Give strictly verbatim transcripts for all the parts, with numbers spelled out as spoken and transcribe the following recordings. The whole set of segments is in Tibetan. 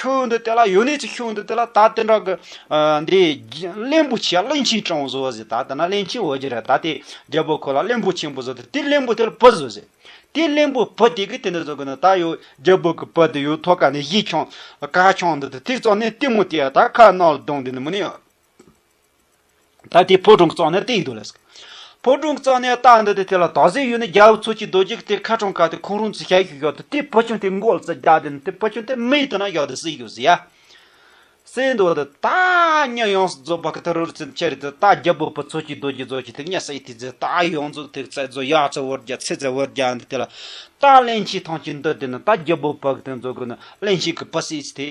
ཤུགས་འདི་དེ་ལ་ཡོད་ནས་ཅི་ཤུགས་འདི་དེ་ལ་ད་དེ་འདྲ་གི་འདི་བློན་པོ་ཆེ་བློན་ཆེན་དྲང་བཟོ་བ་ཟེར། ད་དེ་ན་བློན་ཆེན་འོ་ཅི་རེད། ད་དེ་རྒྱལ་པོ་ཁོ་ལ་བློན་པོ་ཆེན་པོ་བཟོ་དེ་དེ་བློན་པོ་དེ་ལ་བུ་བཟོ་ཟེར། དེ་བློན་པོ་བུ་དེ་གི་དེ་འདྲ་བཟོ་གི་ན་ད་ཡོད་རྒྱལ་པོ་གི་བུ་དེ་ཡོད་ཐོག་ཁ་ནས་གཞས་ཆུང་ཁ་ཆུང་འདི་དེ་དེ་ཙོག་ནས་ལྟད་མོ་དེ་ད་ཁ་ནང་ལ་བརྡུངས་དེ་ནི་མི་ནི་ཡོད། ད་དེ་ཕོ་བྲང་གི་རྩ་ནས་བལྟས་འདུག་ལ། ཕོ་བྲང་གི་རྩ་ནས་ལྟ་འདི་དེ་དེ་ལ་དག་ཟས་ཡོད་ནི་རྒྱལ་པོ་མཚོ་སྐྱེས་རྡོ་རྗེ་གི་དེ་ཁ་གྲངས་ཁ་དེ་ཁོང་རང་ཚོ་ཞལ་ཞུ་ཡོད་དེ་དེ་བུ་ཆུང་དེ་མགོ་ལ་ཙི་རྒྱག་དེ་ནི་དེ་བུ་ཆུང་དེ་མིག་དེ་ན་ཡོད་དེ་སྲིད་ཡོད་ཟེར་ཡ། སྲིད་འདུག་དེ་ད་ཉི་ཡོངས་སུ་རྫོགས་པ་གི་ད་རུ་རྩི་ཆེ་རེད་དེ་ད་རྒྱལ་པོ་བུ་མཚོ་སྐྱེས་རྡོ་རྗེ་རྫོགས་ཀྱི་དེ་ཉི་སྲིད་དེ་ཟེར། ད་ཡོངས་རྫོགས་དེ་རྩི་རྫོགས་ཡག་ཚི་བོར་རྒྱ་ཚི་ཚི་བོར་རྒྱ་འདི་དེ་ལ་ད་གླེང་ཆེན་ཐང་ཆེན་འདི་དེ་ནི་ད་རྒྱལ་པོ་བུ་གི་དེ་རྫོགས་གི་ནི་གླེང་ཆེན་གི་བུ་སྲིད་དེ།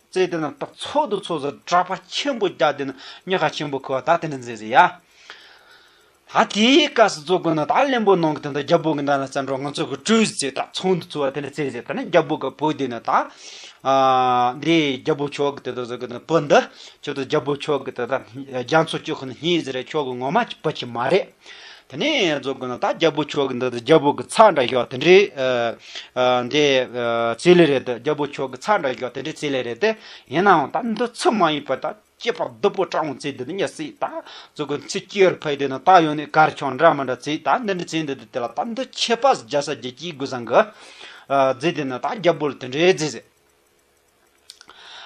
རྩེ་དེ་ན་ད་ཚོགས་དུ་ཚོགས་སུ་གྲགས་པ་ཆེན་པོ་རྒྱག་དེ་ན་ཉག་ཁ་ཆེན་པོ་ཁུ་བ་ད་དེ་ནས་མཛད་ཟེར་ཡ། ད་དེའི་སྐབས་སུ་རྫོགས་དགོས་ན་ད་བློན་པོ་ནང་གི་དེ་འདྲ་རྒྱལ་པོ་གི་འདྲ་ན་བཙན་འགྲོ་ང་ཚོ་གི་གྲོས་ཟེར། ད་ཚོགས་འདུ་ཚོགས་པ་དེ་ནས་རྩེ་ཟེར། ད་ནི་རྒྱལ་པོ་གི་བུ་དེ་ནི་ད་ཨ་འདི་རྒྱལ་པོ་མཆོག་གི་དེ་འདྲ་ཟེར་གི་ནི་བུ་འདི་ཁྱོད་དུ་རྒྱལ་པོ་མཆོག་གི་དེ་ད་རྒྱ་མཚོ་སྐྱོ་ཁུ་ནི་སྙིང་ཟེར་རེད། ཁྱོད་གི་ངོ་མ་གི་བུ་ཆི་མ་རེད། དེ་ནས་རྫོགས་དགོས་ན་ད་རྒྱལ་པོ་མཆོག་གི་འདི་རྒྱལ་པོ་གི་ཚ་འདྲ་ཞོག་དེ་འདྲའི་ཨ་ཨ་འདི་ཨ་རྩིས་ལེ་རེད། དེ་རྒྱལ་པོ་མཆོག་གི་ཚ་འདྲ་ཞོག་དེ་འདྲའི་རྩིས་ལེ་རེད། དེ་ཡིན་ནའང་ད་འདི་ཚུལ་མ་ཡིན་པ་ད་སྐྱེས་པ་བདུད་པོ་སྤྲང་བོ་རྩིས་འདི་ནི་ཉ་སྲིད་ད་རྫོགས་དགོས་ཚིག་སྐྱེ་བར་ཕེབས་དེ་ནི་ད་ཡོད་ནི་གར་ཆོག་འདྲ་མི་འདྲ་རྩིས་ད་འདི་འདྲའི་རྩིས་འདི་འདི་དེ་ལ་ད་འདི་ཁྱད་པར་རྒྱ་ས་རྒྱ་སྐྱེས་དགོས་བསམ་གི་ཨ་རྩིས་དེ་ནི་ད་རྒྱལ་པོ་ལ་དེ་འདྲའི་རྩིས་ཟེར།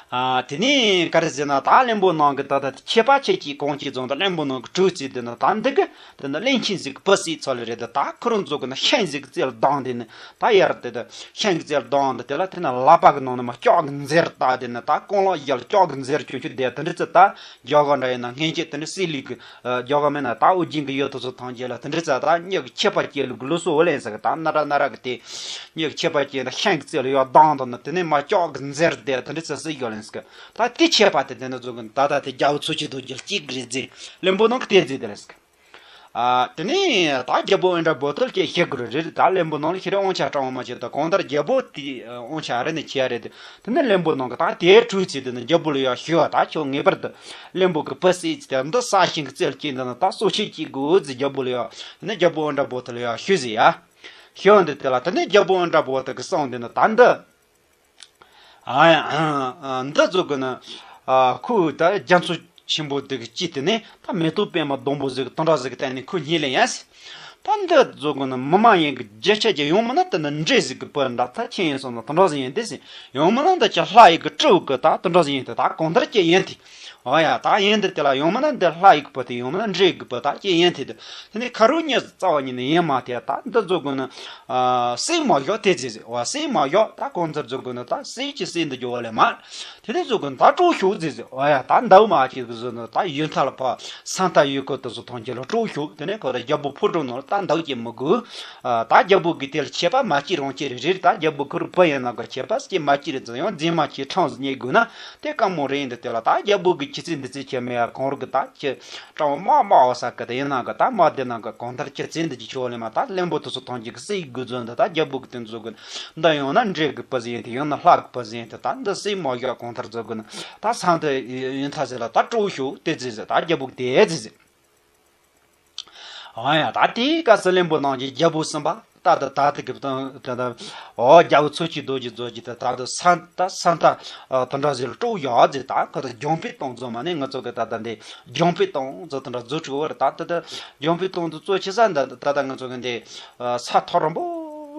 ཨ། དེ་ནས་ག་རེ་ཟེར་ན་ད་བློན་པོ་ནང་གི་ད་ལྟ་ཁྱད་པར་ཆེ་གཅིག་གང་ཅི་བཟུང་ད་བློན་པོ་ནང་གི་གྲོས་ཚིག་འདི་ན་ད་འདི་གི་འདི་ན་བློན་ཆེན་ཟིག་གི་བུ་སྲིད་ཚོ་ལ་རེད། ད་ཁོ་རང་ཚོ་གི་ན་ཤིང་ཟིག་གི་རྩེ་ལ་བརྡུངས་དེ་ནི་ད་ཡར་དེ་ད་ཤིང་གི་རྩེ་ལ་བརྡུངས་འདི་དེ་ལ་དེ་ན་ལག་པ་གི་ནང་ན་མ་ལྕགས་གི་འཛེར་བཏགས་དེ་ནི་ད་རྐང་ལག་ཡར་ལྕགས་གི་འཛེར་ཆུང་ཆུང་དེ་དེ་འདྲི་ཚེ་ད་རྒྱ་གར་འདྲ་ཡིན་ན་སྔན་ཆད་དེ་ནི་སྲིད་ལུགས་གི་རྒྱ་གར་མིན་ན་ད་ཨོ་རྒྱན་གྱི་ཡུལ་དུ་སོ་ཐང་རྒྱལ་ལ་དེ་འདྲི་ཚ་ད་མྱི་གི་ཁྱད་པར་སྐྱེ་ལུགས་ལུགས་སུ་འོ་ལེན་ཟེར་གི་ད་ན་ར་ན་ར་གི་དེ་མྱི་གི་ཁྱད་པར་སྐྱེ་ན་ཤིང་གི་རྩེ་ལ་ཡོད་ལྡང་དང་ན་དེ་ནས་མ་ལྕགས་གི་འཛེར་དེ་དེ་འདྲི་ཚ་སྲིད་ཡོད་ལེན་ཟེར་གི་ད་དེ་ཁྱད་པར་དེ་དེ་ན་བཟོ་གི་ད་ད་དེ་རྒྱ་བོ་མཚོ་སྐྱེས་རྡོ་རྗེ་གཅིག་གི་རེད་ཟེར་བློན་པོ་ནང་གི་དེ་རྫི་དེ་ལེན་ཟེར་གི་ཨ་དེ་ནས་ད་རྒྱལ་པོ་ཨིནྡྲ་བྷོ་དྷི་ལ་ཁྱེད་ཤེས་དགོས་རེད། རེད་ད་བློན་པོ་ནང་ལ་ཁྱེད་རང་དབང་ཆ་སྤྲང་བ་མ་བྱེད་ད་གང་ལྟར་རྒྱལ་པོ་དེ་དབང་ཆ་རེ་ནས་ཁྱེད་རེད་དེ་དེ་ནས་བློན་པོ་ནང་གི་ད་དེའི་གྲོས་ཚིག་དེ་ནི་རྒྱལ་པོ་ལ་ཡང་ཞུ་བ་ད་ཁྱོད་ངེས་པར་དུ་བློན་པོ་གི་བུ་སྲིད་ཅི་དེ་འདི་ས་ཞིང་གི་རྩེ་ལ་སྐྱེས་འདི་ན་ད་གསོ་ཆེད་ཀྱི་དགོས་ཟེར་རྒྱལ་པོ་ལ་ཡང་དེ་ནས་རྒྱལ་པོ་ཨིནྡྲ་བྷོ་དྷི་ལ་ཡང་ཞུ་ཟེར་ཡ། ཞུ་འདི་དེ་ལ་དེ་ནས་རྒྱལ་པོ་ཨིནྡྲ་བྷོ་དྷི་གི་གསུང་འདི་ན་ད་འདི། ཨ་ཡ་འདི་ཚོ་གི་ནི་ཁོས་ད་རྒྱ་མཚོ་ཆེན་པོ་དེ་གི་དཀྱིལ་དེ་ནས་ད་མེ་ཏོག་པད་མ་སྡོང་པོ་ཟིག་གི་དུང་སྒྲ་ཟིག་གི་སྟེང་ནས་ཁོས་རྙེད་ལེ་ཡ་ཟེར། ད་འདི་ཚོ་གི་ནི་མི་མ་ཡིན་གི་རྒྱུ་ཆ་ཅི་ཡོང་མིན་ན་དེ་ནི་འདྲེ་ཟིག་གི་བུ་འདྲ་ད་ཁྱེད་ཡིན་སོང་ན་དུང་སྒྲ་ཟིག་ཡིན་དེ་ཟེར། ཡོང་མིན་ན་འདི་ཅི་ལྷ་ཡི་གི་སྤྲུལ་གི་ད་དུང་སྒྲ་ཟིག་ཡིན་དེ་ད་གང་ལྟར་ཅི་ཡིན་དེ། ཨོ་ཡ་ད་ཡིན་འདི་དེ་ལ་ཡོང་མིན་ན་འདི་ལྷ་ཡི་གི་བུ་དེ་ཡོང་མིན་ན་འདྲེ་གི་བུ་ད་ཅི་ཡིན་དེ་དེ་དེ་ནས་ཁ་རུ་གཉིས་རྩ་བ་ཉིད་ནས་ཡིན་མ་དེ་ད་འདི་ཚོ་གི་ནི། ཨ་སྲིད་མ་ཡོད་དེ་ཟེར་ཟེར་བ་སྲིད་མ་ཡོད་ད་གང་ཚར་ཚོ་གི་ནི་ད་སྲིད་ཀྱི་སྲིད་འདི་འཇོག་བ་ལས་མ། དེ་ནས་ཚོ་གི་ནི་ད་སྤྲོ་ཤོག་ཟེར་ཟེར་ཨོ་ཡ་ད་འདབ་མ་ཅིག་གི་ཟོ་ནི་ད་ཡུལ་མཐའ་ལ་ཕ་ས་མཐའ་ཡུལ་ཁོ་དེ་ཚོ་ཐོན་ཀྱི་ལ་སྤྲོ་ཤོག་དེ་ནས་ཁོ་ད་རྒྱལ་པོ་ཕོ་བྲང་ནང་ལ་ད་འདབ་ཀྱི་མི་དགོས། ཨ་ད་རྒྱལ་པོ་གི་དེ་ལ་ཆད་པ་མ་སྐྱེས་རང་སྐྱེས་རེ་རེ་ད་རྒྱལ་པོ་ཁུ་རུ་བུ་ཡིན་ན་གི་ཆད་པ་སྐྱེས་མ་སྐྱེས་རེ་ཙམ་ཡང་རྫུན་མ་ཁྱེད་ཁྲང་ཟིག་རྙེད་དགོས་ན། དེ་དཀའ་མོ་རེད་འདི་དེ་ལ་ད་རྒྱལ་པོ་གི་ཁྱི་ཚེ་འདི་ཚེ་ཁྱེད་མེད་ཡ་གང་རུ་གི་ད་ཁྱི་སྤྲང་བོ་དམག་དམག་འོ་ས་གི་དེ་ཡིན་ན་གི་ད་དམག་དེ་ན་གི་གང་ལྟར་ཁྱི་ཚེ་འདི་ཅི་ཆོག་ལེ་མ་ད་བློན་པོ་དེ་ཚོ་ཐོན་གྱི་གི་སྲིད་དགོས་ཚོད་འདི་ད་རྒྱལ་པོ་གི་དེ་ཚོ་གི་འདི་ཡང་ན་འདྲེ་གི་བུ་ཟིན་དེ་ཡང་ན་ལྷ་གི་བུ་ཟིན་དེ་ད་འདི་སྲིད་མ་གཡོག་གང་ལྟར་ཚོ་གི་ན་ད་ས་འདི་ཡིན་ཐ་ཟེར་ལ་ད་སྤྲོ་ཤོག་དེ་ཚེ་ཟེར་ད་རྒྱལ་པོ་གི་དེ་ཚེ་ཟེར། ཨ་ཡ་ད་དེའི་སྐབས་སུ་བློན་པོ་རྣམས་ཀྱིས་རྒྱལ་པོ་གསུམ་པ་ད་ད་ད་དེ་གི་ད་ད་ད་ཨོ་རྒྱལ་པོ་མཚོ་སྐྱེས་རྡོ་རྗེ་རྫོགས་ཀྱི་ད་ད་ད་ས་ད་ས་ད་དུང་འདྲ་ཟེར་སྤྲོ་ཡག་ཟེར་ད་ཁོ་ད་ལྗོངས་པའི་སྟོང་རྫོགས་མ་ནི་ང་ཚོ་གི་ད་ད་འདི་ལྗོངས་པའི་སྟོང་རྫོགས་དུང་འདྲ་རྫོགས་ཆུ་བར་ད་ད་ད་ལྗོངས་པའི་སྟོང་དུ་གཙོ་ཆེ་ས་འདི་ད་ད་ང་ཚོ་གི་འདི་ས་ཐོག་རིང་པོ་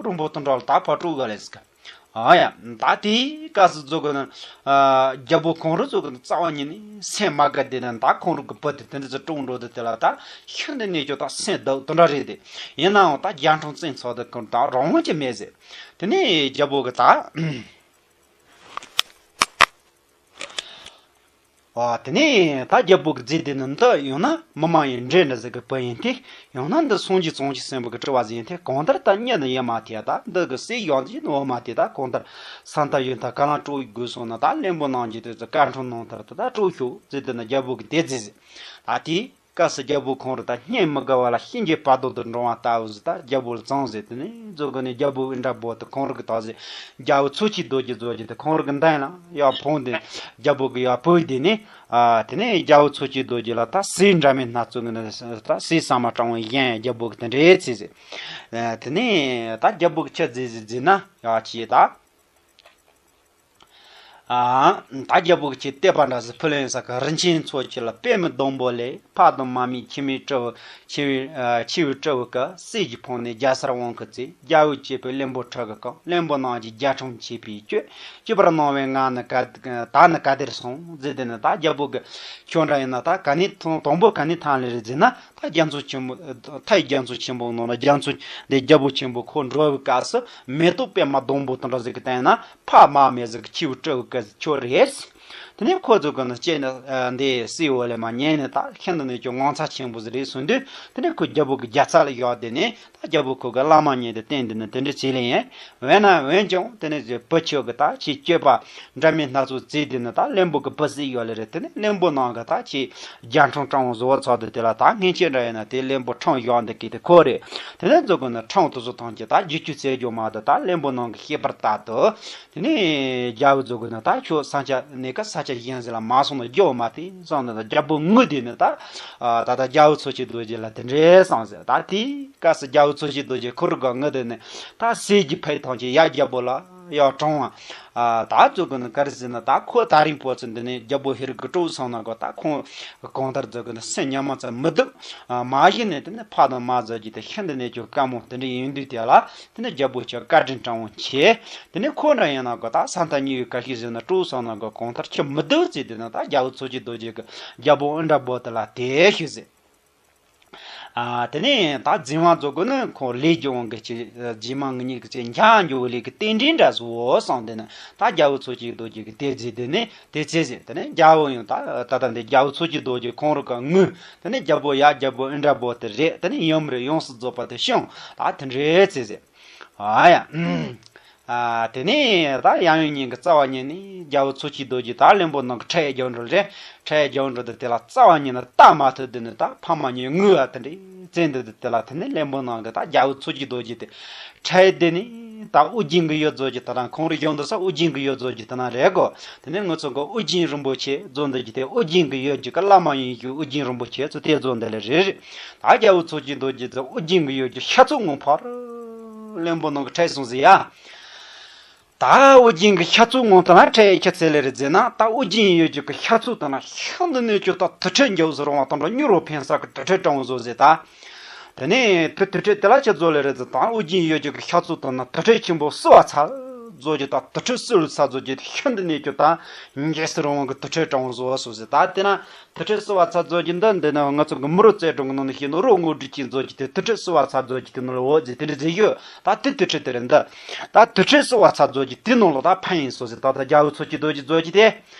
རིང་པོ་དུང་འདྲ་ལ་ད་ཕར་སྤྲོ་ག་ལས་ཟེར་གི་ཨ་ཡ། ད་དེའི་སྐབས་སུ་རྫོགས་གི་ན། ཨ་རྒྱལ་པོ་ཁོང་རུ་རྫོགས་གི་ན་རྩ་བ་ཉིད་ནས་སེམས་མ་དགའ་དེ་ན་ད་ཁོང་རུ་གི་བུ་དེ་དེ་འདྲ་ཚོ་སྤྲོ་འགྲོ་དེ་དེ་ལ་ད་ཤིན་ཏུ་ནས་ཀྱང་ད་སེམས་སྡུག་དེ་འདྲ་རེད་དེ། ཡིན་ནའང་ད་རྒྱལ་འཕྲང་བཙན་ཚོགས་དེ་ཁོང་ད་རང་དབང་ཅི་མེད་ཟེར། དེ་ནས་རྒྱལ་པོ་གི་ད། ཨ་དེ་ནས་ད་རྒྱལ་པོ་གི་རྫས་དེ་ནི་འདི་ཡང་ན་མི་མ་ཡིན་འདྲེ་འདྲ་ཟིག་གི་བུ་ཡིན་ཏེ། ཡང་ན་འདི་སངས་རྒྱས་གཙང་ཆེན་སེམས་དཔའ་གི་སྤྲུལ་བ་ཟིག་ཡིན་ཏེ། གང་ལྟར་ད་མྱི་ནི་ཡིན་མ་དེ་ད་འདི་གི་སྲས་ཡོང་རྒྱུ་ནི་འོ་མ་དེ་ད་གང་ལྟར་ས་མཐའ་ཡུལ་མཐའ་ག་ལ་སྤྲོ་དགོས་སོང་ན་ད་བློན་པོ་རྣམས་ཀྱིས་དེ་ཚོ་བཀའ་འཁྲོལ་གནང་ལྟར་དུ་ད་སྤྲོ་ཤོག་ཟེར་དེ་ནི་རྒྱལ་པོ་གི་དེ་རྫས་ཟིག་ད་དེ། སྐབས་སུ་རྒྱལ་པོ་ཁོང་རུ་ད་སྙིང་མི་དགའ་བ་ལ་གཤིན་རྗེ་བར་དོ་དུ་འགྲོ་བ་ལྟ་བུ་ཟིག་ད་རྒྱལ་པོ་ལ་བཙོང་ཟེར་དེ་ནས་རྫོགས་གི་ནས་རྒྱལ་པོ་ཨིནྡྲ་བྷོ་དྷི་ཁོང་རུ་གི་ད་ཟེར་རྒྱལ་པོ་མཚོ་སྐྱེས་རྡོ་རྗེ་རྫོགས་ཀྱི་དེ་ཁོང་རུ་གི་མདུན་ལ་ཡར་འཕངས་ཏེ་རྒྱལ་པོ་གི་ཡར་བོས་དེ་ནས་ཨ་དེ་ནས་རྒྱལ་པོ་མཚོ་སྐྱེས་རྡོ་རྗེ་ལ་ད་ཟས་འདྲ་མིན་སྣ་ཚོགས་ཀྱི་ནས་ད་ཟས་ཟ་མ་སྤྲང་བའི་གཞན་རྒྱལ་པོ་གི་དེ་འདྲའི་ཚེ་ཟེར། ཨ་དེ་ནས་ད་རྒྱལ་པོ་གི་ཆི་ཟེར་ཟེར་ཟེར་ན་ཡར་ཅིག་ད། ཨ། ད་རྒྱལ་པོ་གི་ཆེད་དད་པ་འདྲ་ཟིག་ཕུལ་ཡིན་ས་གི་རིན་ཆེན་མཚོ་ཆུ་ལ་པདྨའི་སྡོང་པོ་ལས། ཕ་དང་མ་མེད་ཁྱིམ་མེད་སྤྲེའུ། ཆེ་བའི་ཨ་ཆེ་བའི་སྤྲེའུ་གི་སྲས་ཀྱི་ཕོ་ནས་རྒྱལ་སར་དབང་གིས་གཙོས། རྒྱལ་པོས་གཅེས་པའི་བློན་པོ་ཁྲི་གིས་བཀང་། བློན་པོ་རྣམས་ཀྱིས་རྒྱལ་ཕྲན་བྱས་པས་བསྐྱོད། སྐྱོབ་པར་གནང་བས་ང་ནི་ག་ད་ནི་ག་དེར་སོང་ཟེར། དེ་ནི་ད་རྒྱལ་པོ་གི་ཁྱོད་འདྲ་ཡིན་ན་ད་ག་ནས་ཐོན། དང་པོ་ག་ནས་ཐོན་ལེ་རེད་ཟེར་ན། ད་རྒྱ་མཚོ་ཆེན་པོ། མཐའི་རྒྱ་མཚོ་ཆེན་པོ་ནང་ལ་རྒྱ་མཚོ་འདི་རྒྱལ་པོ་ཆེན་པོ་ཁོ་འགྲོ་བའི་སྐབས་སུ་མེ་ཏོག་པདྨ་སྡོང་པོ་དང་འདྲ་ཟིག་གི་སྟེང་ན་ཕ་མ་མེད་ཟིག་གི་ཆེ་བའི་སྤྲེའུ་གི་ཁྱོད་རེད། དེ་ནས་ཁོ་ཚོ་གི་ནི་སྐྱེས་ནི་འདི་སྲིད་འོ་ལས་མ་ཉན་ནི་ད་ཤིན་ཏུ་ནས་ཀྱང་ངོ་མཚར་ཆེན་པོ་ཟིག་རེད་གསུངས་དུས། དེ་ནས་ཁོ་རྒྱལ་པོ་གི་རྒྱལ་ཚབ་ལ་བཞག་དེ་ནས་ད་རྒྱལ་པོ་ཁོ་གི་བླ་མ་ཉིད་དེ་བསྟེན་དེ་ནི་དེ་འདྲ་བྱས་ལེ་ཡིན། འོན་ན་འོན་ཀྱང་དེ་ནས་བུ་ཁྱོད་ཀྱི་ད་ཆེས་སྤྱོད་པ་འདྲ་མིན་སྣ་ཚོགས་བྱས་དེ་ནི་ད་བློན་པོ་གི་བུ་སྲིད་ཡོད་ལེ་རེད། དེ་ནས་བློན་པོ་ནང་གི་ད་ཆེས་རྒྱལ་ཕྲན་དྲང་བོ་བཟོ་བ་ཚོགས་དུ་དེ་ལ་ད་སྔན་ཆད་འདྲ་ཡིན་ན་དེ་བློན་པོ་ཁྲིམས་བཞག་འདི་གི་དེ་ཁོ་རེད། དེ་ནས་མཛད་སྒོ་ནི་ཁྲིམས་དེ་ཚོ་ཐམས་ཅད་ད་བསྒྱུར་བཅོས་བྱེད་རྒྱུ་མ་གཏོགས། ད་བློན་པོ་ནང་གི་བཤད་པར་ལྟར་དུ། དེ་ནས་རྒྱལ་པོ་མཛད་སྒོ་ནི་ད་ཁྱོད་ས་ཆ་ནས་ཀ་ས་ཆ་གཞན་ཟིག་ལ་མ་སོང་ན་རྒྱུ་མ་དེ་བསམ་ནས། ད་རྒྱལ་པོ་ངུ་དེ་ནི་ད་ད་ད་རྒྱལ་པོ་མཚོ་སྐྱེས་རྡོ་རྗེ་ལ་དེ་འདྲས་བསམ་ཟེར། ད་དེའི་སྐབས་སུ་རྒྱལ་པོ་མཚོ་སྐྱེས་རྡོ་རྗེ་ཁོ་རང་གི་ངུ་དེ་ནི་ད་སྲས་ཀྱི་ཕ་ཐམས་ཅད་ཡ་རྒྱལ་པོ་ལ་ཡ་དྲང་བ། ཨ། ད་མཛད་སྒོ་ནི་ག་རེ་ཟེར་ན། ད་ཁོ་ད་རིང་བོ་ཚོ་འདི་ནས་རྒྱལ་པོ་ཧེ་རུ་ཀའི་སྤྲུལ་སོང་ན་གོ། ད་ཁོང་གང་ལྟར་མཛད་སྒོ་ནི་སེམས་ཉམས་མ་ཚ་མི་འདུག་ཨ། མ་གཞི་ནས་དེ་ནས་ཕ་དང་མ་ཟེར་རྒྱུ་དེ་ཤིན་ཏུ་ནས་ཀྱང་དཀའ་མོ་དེ་འདྲ་ཡིན་དུས། དེ་ལ་དེ་ནས་རྒྱལ་པོ་ཁྱོད་བཀའ་དྲིན་དྲང་བོ་ཆེ། དེ་ནས་ཁོ་འདྲ་ཡིན་ན་གོ། ད་ས་མཐའ་གཉིས་ཀྱི་བཀའ་ཤིས་ཟེར་ན་སྤྲུལ་སོང་ན་གོ། གང་ལྟར་ཁྱོད་མི་འདུག་ཟེར། དེ་ནས་ད་རྒྱལ་པོ་མཚོ་སྐྱེས་རྡོ་རྗེ་གི་རྒྱལ་པོ་ཨིནྡྲ་བྷུ་ཏི་ལ་དེ་ཞུས་ཟེར། ཨ། དེ་ནས་ད་རྫི་བ་མཛད་སྒོ་ནི་ཁོང་ལས་ཀྱི་དབང་གིས་ཀྱི་རྗེས་མ་ངེད་གཉིས་ཀྱི་ཚེ་འཆར་འགྱུར་བའི་ལས་ཀྱི་རྟེན་འབྲེལ་འདྲ་བཟོ་བསམ། དེ་ནི་ད་རྒྱལ་པོ་མཚོ་སྐྱེས་རྡོ་རྗེ་གི་དེ་རྫི་དེ་ནས་དེ་ཚེ་ཟེར། དེ་ནས་རྒྱལ་པོ་ཡང་ད་ད་ལྟ་འདི་རྒྱལ་པོ་མཚོ་སྐྱེས་རྡོ་རྗེ་ཁོང་རང་གི་ངུ། དེ་ནས་རྒྱལ་པོ་ཡ་རྒྱལ་པོ་ཨིནྡྲ་བྷུ་ཏི་རེད། དེ་ནས་ཡུམ་རེད། ཡོངས་སུ་རྫོགས་པ་དེ་ཤོང་། ད་དེ་འདྲའི་ཚེ་ཟེར། ཨ་ཡ། ཨ། དེ་ནས་ད་ཡང་ཡང་ཉིན་གྱི་རྩ་བ་ཉིད་ནས་རྒྱལ་པོ་མཚོ་སྐྱེས་རྡོ་རྗེ་ད་བློན་པོ་ནང་གི་ཁྲལ་རྒྱག་འགྲོ་རེད། ཁྲལ་རྒྱག་འགྲོ་དུས་དེ་ལ་རྩ་བ་ཉིད་ནས་ལྟ་མ་ཐུབ། དེ་ནས་ད་ཕ་མ་གཉིས་ངུ་བ་དེ་འདྲའི་ཚེ་འདི་དུས་དེ་ལ། དེ་ནས་བློན་པོ་ནང་གི་ད་རྒྱལ་པོ་མཚོ་སྐྱེས་རྡོ་རྗེ་དེ་ཁྲལ་དེ་ནས་ད་ཨོ་རྒྱན་གྱི་ཡུལ་རྫོགས་ཀྱི་དེ་དང་། ཁོང་རང་གཞུང་དུ་ས་ཨོ་རྒྱན་གྱི་ཡུལ་རྫོགས་ཀྱི་དེ་ན་རེད་གོ། དེ་ནས་ང་ཚོ་གི་ཨོ་རྒྱན་རིན་པོ་ཆེ་རྫོགས་འདི་ཀྱི་དེ་ཨོ་རྒྱན་གྱི་ཡུལ་གྱི་གི་བླ་མ་ཡིན་རྒྱུ་ཨོ་རྒྱན་རིན་པོ་ཆེ་ཚོ་དེ་རྫོགས་འདི་ལ་རེད། རེད། ད་རྒྱལ་པོ་མཚོ་སྐྱེས་རྡོ་རྗེ་ཚོ་ཨོ་རྒྱན་གྱི་ཡུལ་གྱི་ཤ་ཚུགས་ངང་ཕར་བློན་པོ་ནང་གི་ཁྲལ་སོང་ཟེར་ཡ། ད་ཨོ་རྒྱན་གྱི་ཤ་ཚུགས་ངང་དེ་ན་ཁྲལ་ཁྱེར་ཚེ་ལེ་རེད་ཟེར་ན། ད་ཨོ་རྒྱན་ཡུལ་གྱི་གི་ཤ་ཚུགས་དེ་ན་ཤིན་ཏུ་ནས་ཀྱང་ད་དུར་ཁྲོད་འཇའ་ཟེར་རུང་བ་དང་འདྲ་མྱུར་བ་འཕེན་ས་གི་དུར་ཁྲོད་དྲང་བོ་བཟོ་ཟེར་ད། དེ་ནས་དེ་དུར་ཁྲོད་དེ་ལ་ཁྱེར་རྫོགས་ལེ་རེད་ཟེར། ད་ཨོ་རྒྱན་ཡུལ་གྱི་གི་ཤ་ཚུགས་དེ་ན་དུར་ཁྲོད་ཆེན་པོ་བསིལ་བ་ཚ་རྫོགས་ཀྱི། ད་དུར་ཁྲོད་བསིལ་བ་ཚ་རྫོགས་ཀྱི་ཤིན་ཏུ་ནས་ཀྱང་ད་འཇའ་ཟེར་རུང་བ་གི་དུར་ཁྲོད་དྲང་བོ་བཟོ་བ་བཟོ་ཟེར། ད་དེ་ན་དུར་ཁྲོད་བསིལ་བ་ཚ་རྫོགས་ཀྱི་འདི་འདི་ནི་ང་ཚོ་གི་མི་རོ་རྩེ་གྲོང་གི་ནང་ནས་བཤད་ན་རོ་དངོས་གྲུབ་ཅན་རྫོགས་ཀྱི་དེ་དུར་ཁྲོད་བསིལ་བ་ཚ་རྫོགས་ཀྱི་དེ་ནང་ལ་འོ་ཟེར་དེ་འདྲ་ཟེར་ཡོད། ད་དེ་དུར་ཁྲོད་དེ་རེད་འདི། ད་དུར་ཁྲོད་བསིལ་བ་ཚ་རྫོགས་ཀྱི་དེ་ནང་ལ་ད་འཕེན་ཡིན་བཟོ་ཟེར། ད་ད་རྒྱལ་པོ་མཚོ་སྐྱེས་རྡོ་རྗེ་རྫོགས་ཀྱི་དེ།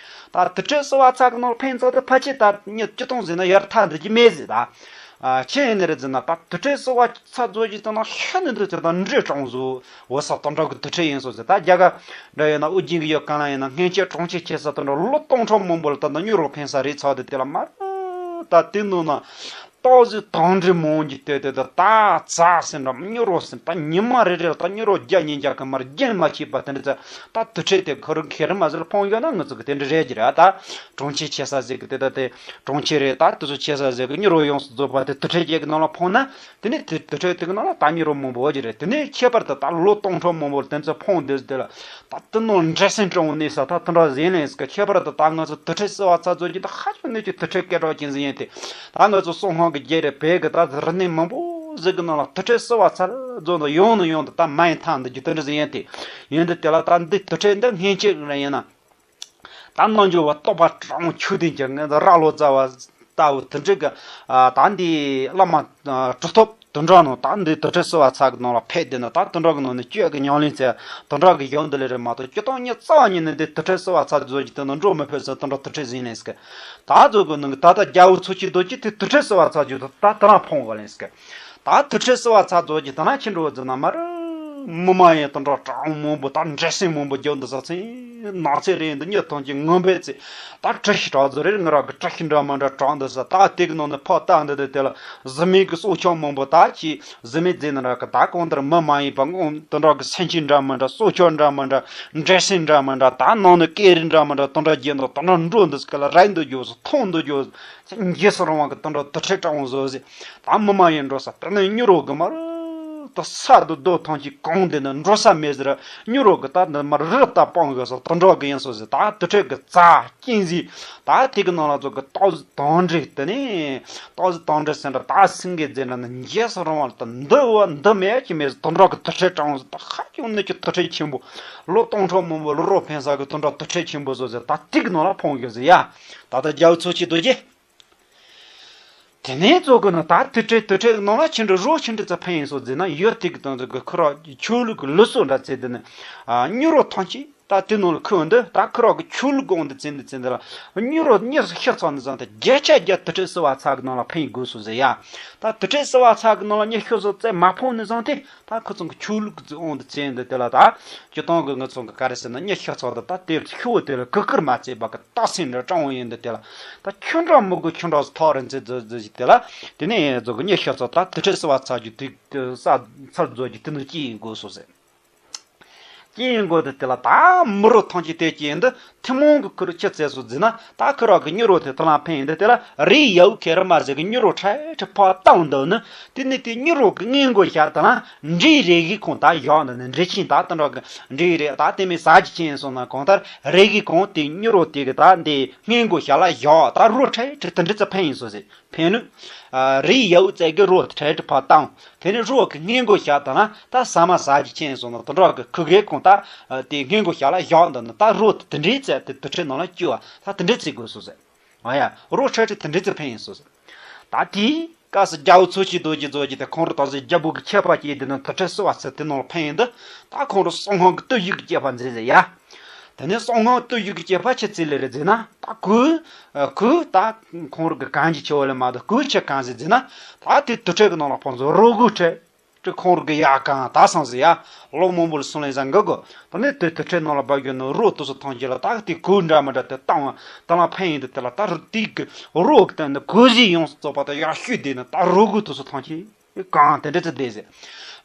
ད་དུར་ཁྲོད་བསིལ་བ་ཚ་གི་ནང་ལ་འཕེན་ཚར་དུས་ཕལ་ཆེར་ད་མྱི་བཅུ་སྟོང་ཟིན་ན་ཡར་ཐལ་འདི་ཀྱི་མེད་ཟེར་ད། ཨ། ཆི་ཡིན་ནི་རེད་ཟེར་ན། ད་དུར་ཁྲོད་བསིལ་བ་ཚ་རྫོགས་ཀྱི་དེ་ན་ཤིན་ཏུ་འདི་ཚོ་ད་འདྲེ་དྲང་བཟོ་འོ་ས་དང་འདྲ་གི་དུར་ཁྲོད་ཡིན་བཟོ་ཟེར། ད་རྒྱ་གར་འདྲ་ཡིན་ན་ཨོ་རྒྱན་གྱི་ཡུལ་གང་ལ་ཡིན་ན་སྔན་ཆད་གྲོང་ཁྱེར་ཆེ་ས་དང་འདྲ་ལོ་སྟོང་ཕྲག་མང་པོ་ལ་ད་ད་མྱུར་བ་འཕེན་ས་རེད་ཚར་དུས་དེ་ལ་མར་ད་དེ་ནང་ན་སྟག་གཟིག་དང་འདྲ་མང་གི་དེ་དེ་ད་ད་ཚ་ཟེར་འདྲ་མྱུར་བ་ཟེར། ད་ཉི་མ་རེ་རེ་ལ་ད་མྱུར་བ་བརྒྱ་ཉིས་བརྒྱ་གི་མར་རྒྱུན་མ་ཆད་པ་དེ་འདྲ་ཚ། ད་དུར་ཁྲོད་དེ་ཁོ་རང་ཁེར་མ་ཟེར་ཕོང་ཡོད་ན་ང་ཚོ་གི་དེ་འདྲ་རེད་ཀྱི་རེད། ད་གྲོང་ཁྱེར་ཆེ་ས་ཟིག་གི་དེ་ད་དེ་གྲོང་ཁྱེར་རེད། ད་དེ་ཚོ་ཆེ་ས་ཟིག་གི་མྱུར་བ་ཡོངས་སུ་རྫོགས་པ་དེ་དུར་ཁྲོད་ཅིག་གི་ནང་ལ་ཕོངས་ན། དེ་ནས་དེ་དུར་ཁྲོད་དེ་གི་ནང་ལ་ད་མྱུར་བ་མང་པོ་ཡོད་ཀྱི་རེད། དེ་ནས་ཁྱད་པར་དུ་ད་ལོ་སྟོང་ཕྲག་མང་པོར་དེ་ཚོ་ཕོངས་བསྡད་དེ་ལ་ད་དེ་ནང་འདྲེ་སྲིན་དྲང་བོ་གནས་ས་ད་དེ་འདྲ་ཟིན་ལེན་ཟེར་གི། ཁྱད་པར་དུ་ད་ང་ཚོ་དུར་ཁྲོད་བསིལ་བ་ཚ་རྫོགས་ཀྱི་ད་ཧ་ཅང་ནས་ཀྱི་དུར་ཁྲོད་སྐད་གྲགས་ཅན་ཟིག་ཡིན་ཏེ། ད་ང་ཚོ་སོག་སྔོན་གྱི་རྒྱལ་རབས་བོད་གི་ད་རིག་གནས་མང་པོ་ཟིག་གི་ནང་ལ་དུར་ཁྲོད་བསིལ་བ་ཚ་རྫོགས་ནས་ཡོང་ནས་ཡོང་དུ་ད་མ་ཡིན་ཐང་འདི་རྒྱུ་དེ་འདྲ་ཟིག་ཡིན་ཏེ། ཡིན་དུས་དེ་ལ་ད་འདི་དུར་ཁྲོད་འདི་སྔན་ཆད་རེ་ཡིན་ན། ད་རྣལ་འབྱོར་པ་རྟོགས་པ་དྲང་མོ་ཆོས་ལྡན་གྱི་ངན་ར་ལོ་ཙཱ་བ་ལྟ་བུ་དེ་འདྲ་གི། ཨ། ད་འདི་བླ་མ་ཨ་གྲུབ་ཐོབ་དོན་གྲུབ་ནང་ད་འདི་དུར་ཁྲོད་བསིལ་བ་ཚ་གི་ནང་ལ་ཕེབས་བསྡད་ན། ད་དོན་གྲུབ་གི་ནང་ནས་སྤྱོད་གི་ཉམས་ལེན་བྱས་དོན་གྲུབ་གི་ཡོན་ཏན་ལས་རེད་མ་གཏོགས་སྤྱིར་བཏང་ཉིད་རྩ་བ་ཉིད་ནས་འདི་དུར་ཁྲོད་བསིལ་བ་ཚ་རྫོགས་ཀྱི་དེ་ནང་འགྲོ་མི་ཕོད་ཟེར་དོན་གྲུབ་དུར་ཁྲོད་ཟིན་ལེན་ཟེར་གི། ད་རྫོགས་གི་ནང་གི་ད་ལྟ་རྒྱལ་པོ་མཚོ་སྐྱེས་རྡོ་རྗེ་དེ་དུར་ཁྲོད་བསིལ་བ་ཚ་རྫོགས་ཀྱི་ད་དེ་རང་ཕོངས་བ་ལེན་ཟེར་གི། ད་དུར་ཁྲོད་བསིལ་བ་ཚ་རྫོགས་ཀྱི་དེ་ན་ཁྱི་འགྲོ་ཟེར་ན་མ་རེད། མི་མ་ཡིན་དང་འདྲ་གྲངས་མང་པོ་ད་འདྲེ་སྲིན་མང་པོ་རྒྱུག་འདུག་ས་ཚེ་ནགས་ཚལ་རེད་འདི་མྱི་ཐམས་ཅད་ངུ་འབོད་ཚེ། ད་བཀྲ་ཤིས་སྒྲ་ཟེར་རེད། ང་རང་གི་བཀྲ་ཤིས་འདྲ་མི་འདྲ་གྲགས་འདུག་ས། ད་དེ་གི་ནང་ནས་ཕར་ལྟ་འདི་དེ་དེ་ལ་གཟི་མིག་གི་སྲོག་ཆགས་མང་པོ་ད་ཅི་གཟི་མིག་རྫས་ནི་ར་གི་ད་གང་ལྟར་མི་མ་ཡིན་པ་དང་དེ་འདྲ་གི་སེམས་ཅན་འདྲ་མི་འདྲ་སྲོག་ཆགས་འདྲ་མི་འདྲ་འདྲེ་སྲིན་འདྲ་མི་འདྲ་ད་ནང་ནས་སྐད་རིགས་འདྲ་མི་འདྲ་དེ་འདྲ་རྒྱུག་འདུག་དེ་འདྲ་འགྲོ་འདུག་སྐད་ལ་རེག་འདུག་རྒྱུ་མཐོང་འདུག་རྒྱུ། འཇིགས་སུ་རུང་བ་གི་དེ་འདྲ་དུར་ཁྲོད་གྲང་བཟོ་ཟིག་ད་མི་མ་ཡིན་འགྲོ་ས་དེ་ནས་མྱུར་བ་གི་མར་ ད་ས་རྡོ་རྡོ་ཐང་ཅིག་གང་དེ་ནི་འགྲོ་ས་མེད་ཟེར། མྱུར་རོ་གི་ད་འདི་མར་རི་ལྟ་སྤང་གི་སོ་དུད་འགྲོ་གི་ཡིན་སོ་ཟེར། ད་དུར་ཁྲོད་གི་རྩྭ་སྐྱིན་ཟིག་ད་དེ་གི་ནང་ལ་ཚོ་གི་ཏོག་ཟིག་དང་འདྲི་དེ་ནི་ཏོག་ཟིག་དང་འདྲི་ཟེར་འདྲ་ད་སེང་གེ་རྫས་འདྲ་ནི་འཇལ་སོ་རང་བ་ད་འདི་བ་འདི་མེད་ཀྱི་མེད་ཟེར། དུད་འགྲོ་གི་དུར་ཁྲོད་དྲང་ཟེར། ད་ཧ་ཅང་ནི་ཀྱི་དུར་ཁྲོད་ཆེན་པོ་ལོ་སྟོང་ཕྲག་མང་པོ་ལོ་རོ་འཕེན་ས་གི་དུད་འགྲོ་དུར་ཁྲོད་ཆེན་པོ་སོ་ཟེར། ད་དེ་གི་ནང་ལ་འཕང་གི་ཟེར་ཡ། ད་ད་རྒྱལ་པོ་འཚོ་བྱེད་རྡོ་རྗེ། དེ་ནས་གཙོ་གི་ནི་ད་དུར་ཁྲོད་དུར་ཁྲོད་ནང་ལ་ཆི་འདྲ་རོ་ཆི་འདྲ་ཙམ་འཕེན་ཡིན་སོ་ཟེར་ན། ཡུལ་དེ་གི་དང་དུ་གི་ཁུ་རོ་ཆོས་ལུགས་ཀྱི་ལུགས་སྲོལ་འདྲ་བཙལ་དུས་ནི། ཨ་མྱུར་རོ་ཐང་ཆེ་ད་དེ་ནང་ལ་ཁུ་འདི་ད་ཁུ་རོ་གི་ཆོས་ལུགས་དགོངས་འདི་བཙལ་འདི་བཙལ་འདི་ལ། མྱུར་རོ་གཉིས་སུ་ཤི་ཚར་ནི་ཙང་དེ་བརྒྱ་ཆ་བརྒྱ་དུར་ཁྲོད་བསིལ་བ་ཚལ་གི་ནང་ལ་འཕེན་དགོས་སོ་ཟེར་ཡ། ད་དུར་ཁྲོད་བསིལ་བ་ཚལ་གི་ནང་ལ་གཉིས་ཤི་སོ་བཙལ་མ་འཕངས་ནི་ཙང་དེ། ད་ཁོ་ཚོ་གི་ཆོས་ལུགས་ཀྱི་དབང་དུ་བྱས་འདི་དེ་ལ་ད། སྤྱིར་བཏང་གི་ང་ཚོ་གི་ག་རེ་ཟེར་ན་གཉིད་ཤར་ཚར་ད་ད་དེ་ཤོག་དེ་ལ་གུ་གུར་མ་བྱས་པ་གི་རྟགས་མཚན་འདྲ་སྤྲང་བོ་ཡིན་འདི་དེ་ལ། ད་ཁྱོད་འདྲ་མི་དགོས། ཁྱོད་འདྲ་ཐག་རིང་ཚེ་རྫོགས་རྫོགས་ཞིག་དེ་ལ། དེ་ནས་རྫོགས་གི་གཉིད་ཤར་ཚར་ད་དུར་ཁྲོད་བསིལ་བ་ཚལ་རྒྱུ་དེ་ས་ཚར་རྫོགས་ཀྱི་དེ་ནི་ཅི་ཡིན་དགོས་སོ་ཟེར། ཅི་ཡིན་དགོས་དེ་དེ་ལ་ད་མི་རོ་ཐང་ཆེ་དེ་ཅི་ཡིན་འདི། ཐུན་མོང་གི་ཁུར་ཆི་བཙལ་སོ་ཟེར་ན། ད་ཁུ་རོ་གི་མྱུར་རོ་དེ་ཐོ་ལང་འཕེན་ཡིན་འདི་དེ་ལ་རི་ཡའུ་ཁེ་རི་མ་ཟེར་གི་མྱུར་རོ་ཁྲ་ཁྲ་ཕར་བཏང་འདུག་ནི། དེ་ནི་དེ་མྱུར་རོ་གི་སྔས་མགོ་ཞལ་དེ་ལ་འབྲས་རེ་གི་གོང་ད་བཞག་འདུག་ནི། འབྲས་ཆན་ད་དེ་འདྲ་གི་འབྲས་རེ་ད་དེ་མི་ཟ་རྒྱུ་ཅན་སོང་ན་གང་ལྟར་རེ་གི་གོང་དེ་མྱུར་རོ་དེ་གི་ད་འདི་སྔས་མགོ་ཞལ་ལ་བཞག་ད་རོ་ཁྲ་ཁྲ་དེ་འདྲ་ཙམ་འཕེན་ཡིན་སོ་ཟེར། འཕེན་ནུ། ཨ་རི་ཡའུ་ཙེ་གི་རོ་ཁྲ་ཁྲ་ཕར་བཏང་། དེ་ནི་རོ་གི་སྔས་མགོ་ཞལ་དེ་ལ་ད་ཟ་མ་ཟ་རྒྱུ་ཅན་སོང་ན་དེ་འདྲ་གི་ཁུ་གེ་གོང་ད་དེ་སྔས་མགོ་ཞལ་ལ་བཞག་འདུག་ནི། ད་རོ་དེ་འདྲའི་ཙེ་དེ་དུར་ཁྲོད་ནང་ལ་བསྐྱུར་བ་ད་དེ་འདྲའི་ཙེ་དགོས་སོ་ཟེར། ཨ་ཡ། རོ་ཁྲ་ཁྲ་དེ་འདྲའི་ཙེ་འཕེན་ཡིན་སོ་ཟེར། ད་དེའི་སྐབས་སུ་རྒྱལ་པོ་འཚོ་བྱེད་རྡོ་རྗེ་རྫོགས་ཀྱི་དེ་ཁོང་རུ་དང་ཟེར་རྒྱལ་པོ་གི་ཁྱད་པར་སྐྱེས་དེ་ནི་དུར་ཁྲོད་བསིལ་བ་ཚལ་དེ་ནང་ལ་འཕེན་ཡིན་འདི། ད་ཁོང་རུ་གསང་སྔགས་ཀྱི་བརྟུལ་ཞུགས་ཀྱི་སྤྱད་པ་མཛད་ཟེར་ཡ། དེ་ནས་གསང་སྔགས་བརྟུལ་ཞུགས་ཀྱི་སྤྱད་པ་ཆི་ཙི་ལེ་རེད་ཟེར་ན། ད་གོས། གོས་ད་ཁོང་རུ་གི་གང་གི་ཆེ་བ་ལས་མ་གཏོགས་གོས་ཆེ་གང་ཟེར་ཟེར་ན། ད་དེ་དུར་ཁྲོད་ཀྱི་ནང་ལ་ཕོན་ཚོ་རོ་གོས་ཁྲ་ཁྲ་ཁོང་རུ་གི་ཡག་གང་ད་སང་ཟེར་ཡ། ལོ་མང་པོ་ལ་སོང་ལེན་ཟ་འགོ་གོ། ད་ནི་དེ་དུར་ཁྲོད་ནང་ལ་བབས་ཡོད་ནོ་རོ་དུ་སུ་ཐང་ཆེ་ལ་ད་དེ་གོས་འདྲ་མི་འདྲ་དེ་བཏང་བ་ད་ལ་འཕེན་ཡིན་དུ་དེ་ལ་ད་རུ་དེ་གི་རོ་གི་སྟེང་ནས་གོས་ཟིག་ཡོངས་སུ་རྫོགས་པ་དང་ཡག་ཤོས་དེ་ནི་ད་རོ་གོས་དུ་སུ་ཐང་ཆེ། གང་དེ་འདྲ་ཚོ་བསྡད་ཟེར།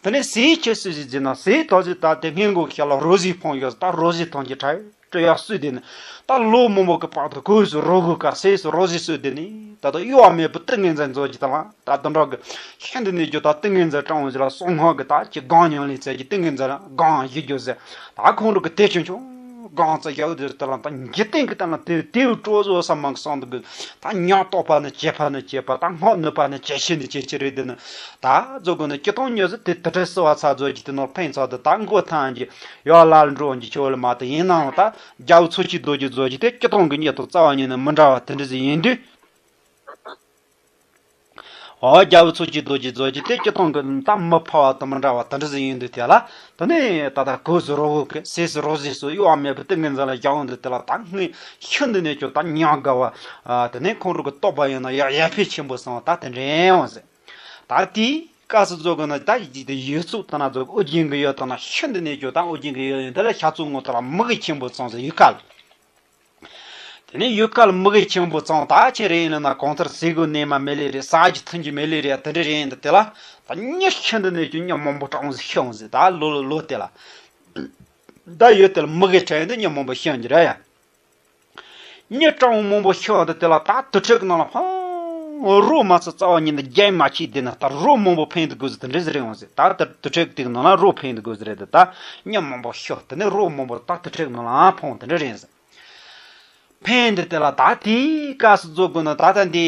དེ་ནས་ཟས་ཁྱེད་སུ་ཞིག་བྱིན་ན་ཟས་ད་ཟིག་ད་དེ་སྔས་མགོ་ཞལ་ལ་རོ་ཟིག་འཕངས་ཡོད་ད་རོ་ཟིག་ཐང་གི་ཁྲ་ཁྲ་ཡག་སུས་བསྡད་ནི། ད་ལོ་མང་པོ་གི་བར་དུ་གོས་སུ་རོ་གོས་ག་ཟས་སུ་རོ་ཟིག་སུས་བསྡད་ནི། ད་ད་གཡོ་བ་མེད་པའི་ཏིང་ངེ་འཛིན་རྫོགས་ཀྱི་ད་ལ་ད་དུད་འགྲོ་གི་ཤིན་ཏུ་ནས་རྒྱུ་ད་ཏིང་ངེ་འཛིན་སྤྲང་བོ་ཞིག་ལ་གསང་སྔགས་གི་ད་ཀྱི་སྒང་ཉམས་ལེན་བྱས་ཀྱི་ཏིང་ངེ་འཛིན་ལ་སྒང་ཞིག་རྒྱུ་ཟེར། ད་ཁོང་རུ་གི་དེ་ཆུང་ཆུང་གང་ཙི་ཡག་དེ་ལྟ་ལ་ད་འཇིག་རྟེན་གྱི་སྟེང་ལ་དེ་དེའི་སྤྲོ་བཟོ་ས་མང་གསང་འདུག་གི། ད་ཉག་རྟོག་པ་ནི་བྱེད་པ་ནི་བྱེད་པ་ད་སྔགས་ནུས་པ་ནི་བྱེད་ཤེས་ནི་བྱེད་ཀྱི་རེད། དེ་ནི་ད་རྫོགས་དགོས་ནི་སྤྱིར་བཏང་ཉོ་ཟི་དེ་དུར་ཁྲོད་བསིལ་བ་ཚལ་རྫོགས་ཀྱི་དེ་ནོར་ཕན་ཚོགས་དེ་ད་མགོ་ཐང་གི་ཡོ་ལ་ལ་འགྲོ་འཇིག་ཆོག་ལ་མ་དེ་ཡིན་ནའང་ད་རྒྱལ་པོ་འཚོ་བྱེད་རྡོ་རྗེ་རྫོགས་ཀྱི་དེ་སྤྱིར་བཏང་གི་ཉིད་དང་རྩ་བ་ཉིད་ནས་མི་འདྲ་བ་དེ་འདྲ་ཟིག་ཡིན་དུས། འོ་རྒྱལ་པོ་འཚོ་བྱེད་རྡོ་རྗེ་རྫོགས་ཀྱི་དེ་སྤྱིར་བཏང་གི་ད་མི་ཕལ་བ་དང་མི་འདྲ་བ་དེ་འདྲ་ཟིག་ཡིན་དུས་དེ་ལ་དེ་ནས་ད་ལྟ་གོས་སུ་རོ་གོས་ཀྱི་ཟས་སུ་རོ་ཟས་སུ་གཡོ་བ་མེད་པའི་ཏིང་ངེ་འཛིན་ལ་བཞག་འོང་དུས་དེ་ལ་ད་སྔོན་ཤིན་ཏུ་ནས་ཀྱང་ད་ཉག་དགའ་བ། དེ་ནས་ཁོང་རུ་གི་རྟོགས་པ་ཡིན་ན་ཡག་ཡག་ཕན་ཆེན་པོ་སོང་ད་དེ་འདྲ་ཡོང་ཟེར། ད་དེའི་སྐབས་སུ་རྫོགས་དགོས་ན་ད་ཡིད་ཚུགས་ད་ན་རྫོགས་ཨོ་རྒྱན་གྱི་ཡུལ་དང་ན་ཤིན་ཏུ་ནས་ཀྱང་ད་ཨོ་རྒྱན་གྱི་ཡུལ་ཡིན་དེ་ལ་ཤ་ཚུགས་ངོ་ད་ལ་མུ་གེ་ཆེན་པོ་སོང་ཟེར་ཡུལ་ཁ་ལ། དེ་ནས་ཡུལ་ཁ་ལ་མུ་གེ་ཆེན་པོ་ཙང་ད་ཁྱེད་རེ་ཡིན་ན་གང་ལྟར་ཟས་གོས་གནས་མལ་མེད་ལེ་རེད། ཟ་རྒྱུ་འཐུང་རྒྱུ་མེད་ལེ་རེད། དེ་འདྲ་རེ་ཡིན་ད་དེ་ལ་ད་གཉིད་ཤིན་ཏུ་ནས་ཀྱང་གཉིད་མང་པོ་སྤྲང་ཟིག་ཤི་འོང་ཟིག་ད་ལོ་ལོ་ལོ་དེ་ལ་ད་ཡུལ་དེ་ལ་མུ་གེ་ཁྲ་ཡིན་ད་གཉིད་མང་པོ་ཤི་འོང་གི་རེད་ཡ། གཉིད་སྤྲང་བོ་མང་པོ་ཤི་འོང་ད་དེ་ལ་ད་དུར་ཁྲོད་ཀྱི་ནང་ལ་ཕང་རོ་མ་ཚ་རྩ་བ་ཉིད་ནས་རྒྱན་མ་ཆད་དེ་ན་ད་རོ་མང་པོ་འཕེན་དུ་དགོས་ཟིག་དེ་འདྲ་ཟིག་རེ་འོང་ཟིག་ད་དུར་ཁྲོད་ཀྱི་དེ་གི་ནང་ལ་རོ་འཕེན་དུ་དགོས་ཟིག་རེད་ད་ད་གཉིད་མང་པོ་ཤི་དེ་ནས་རོ་མང་པོ་ད་དུར་ཁྲོད་ཀྱི་ནང་ལའང་ཕང་དེ་འདྲ་རེད་ཟིག་འཕེན་འདི་དེ་ལ་ད་དེའི་སྐབས་སུ་རྫོགས་དགོས་ན་ད་ལྟ་འདི།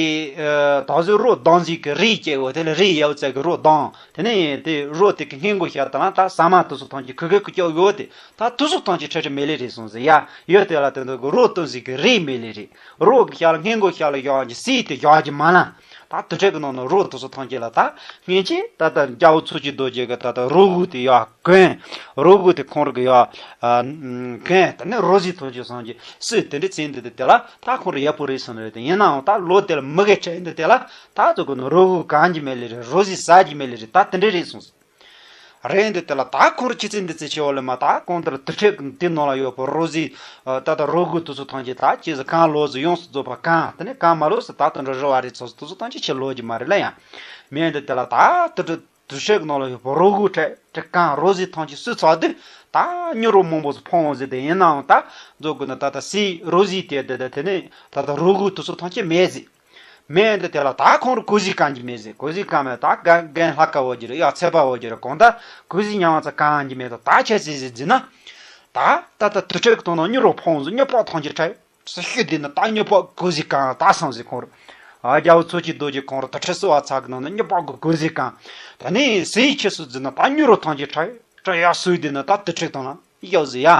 ད་གཟོད་རོ་ལྡང་ཟིག་གི་རས་སྐྱེ་བོ་དེ་ལ་རས་ཡའུ་ཙེ་གི་རོ་ལྡང་དེ་ནས་དེ་རོ་དེ་གི་སྔས་མགོ་ཞལ་དང་ད་ཟ་མ་དུ་སུ་ཐང་གི་ཁུ་གེ་ཁུ་སྐྱོ་ཡོད་དེ་ད་དུ་སུ་ཐང་གི་ཁྲེ་ཁྲེ་མེ་ལེ་རེད་སོང་ཟེར་ཡ་ཡོད་དེ་ལ་དེ་འདི་གི་རོ་ལྡང་ཟིག་གི་རས་མེ་ལེ་རེད། རོ་གི་ཞལ་སྔས་མགོ་ཞལ་ལ་ཡོང་གི་སྲིད་དེ་ཡོང་གི་མ་ལ། ད་དུར་ཁྲོད་ཀྱི་ནང་ན་རོ་དུ་སུ་ཐང་གི་ལ་ད་སྔན་ཆད་ད་ལྟ་རྒྱལ་པོ་འཚོ་བྱེད་རྡོ་རྗེ་གི་ད་ལྟ་རོ་གོས་དེ་ཡོང་གོན། རོ་གོས་དེ་ཁོང་རུ་གི་ཡོ། ཨ། གོན། དེ་ནས་རོ་ཟིག་ཐོན་ཅིག་སོང་ཅིག་སྲིད་དེ་འདྲའི་ཚེ་འདི་དེ་ལ་ད་ཁོང་རུ་ཡག་པོ་རེད་སོང་རེད་དེ་ཡིན་ནའང་ད་ལོ་དེ་ལ་མི་གེ་ཁྲ་འདི་དེ་ལ་ད་ཚོ་གི་ནི་རོ་གོས་གང་གི་མེད་ལེ་རེད། རོ་ཟིག་ཟ་གི་མེད་ལེ་རེད། ད་དེ་འདྲའི་རེད་སོང་། རེད་འདི་དེ་ལ་ད་ཁོང་རུ་ཁྱི་ཚེ་འདི་ཚེ་ཆེ་བ་ལེ་མ་ད་གང་ལྟར་དུར་ཁྲོད་ཀྱི་འདི་ནང་ལ་ཡོད་པ་རོ་ཟིག་ད་ལྟ་རོ་གོས་དུ་སུ་ཐང་ཅིག་ད་ཅི་ཟིག་གང་ལོ་ཟིག་ཡོངས་སུ་རྫོགས་པ་གང་དེ་ནས་གང་མ་ལོ་ཟིག་ད་དུ་འགྲོ་རི་བ་རེད་ཚོ་དུ་སུ་ཐང་ཅིག་ཁྱི་ལོ་གི་མ་རེད་ལ་ཡང་མེད་འདི་དེ་ལ་ད་དུར་ཁྲོད། དུར་ཁྲོད་ཀྱི་ནང་ལ་ཡོད་པ་རོ་གོས་ཁྲ་ཁྲ་གང་རོ་ཟིག་ཐང་ཅིག་སུས་ཚོགས་དུས་ད་མྱུར་རོ་མང་པོ་ཟིག་འཕང་འོང་ཟིག་དེ་ཡིན་ནའང་ད་རྫོགས་དགོས་ན་ད་ལྟ་སྲིད་རོ་ཟིག་དེ་དེ་དེ་དེ་ནས་ད་ལྟ་རོ་གོས་དུ་སུ་ཐང་ཅིག་མེད་ཟིག་མེད་འདི་དེ་ལ་ད་ཁོང་རུ་གོས་ཟི་གང་གི་མེད་ཟེར། གོས་ཟི་གང་མེད་ད་གན་གན་ལྷ་ཀ་བོ་གི་རེད། ཡ་ཚད་པ་བོ་གི་རེད། གོང་ད་གོས་ཟི་ཉང་བ་ཚ་གང་གི་མེད་ད་ད་ཆད་ཟི་ཟི་ཟི་ན། ད་ད་ད་དུ་ཁྲེག་དང་ན་མྱུར་རོ་ཕོང་ཟི་མྱུར་པག་ཐང་གི་ཁྲེག་སུ་ཤི་དེ་ན་ད་མྱུར་པག་གོས་ཟི་གང་ད་སང་ཟི་ཁོང་རུ། ཨ་རྒྱ་བོ་ཚོ་ཆི་རྡོ་རྗེ་ཁོང་རུ་ད་ཁྲེག་སུ་བ་ཚ་གི་ནང་ན་མྱུར་པག་གོས་ཟི་གང་། ད་ནི་ཟི་ཆི་སུ་ཟི་ན་ད་མྱུར་རོ་ཐང་གི་ཁྲེག་ཁྲེག་ཡ་སུ་དེ་ན་ད་དུ་ཁྲེག་དང་ན། ཡོད་ཟེར་ཡ།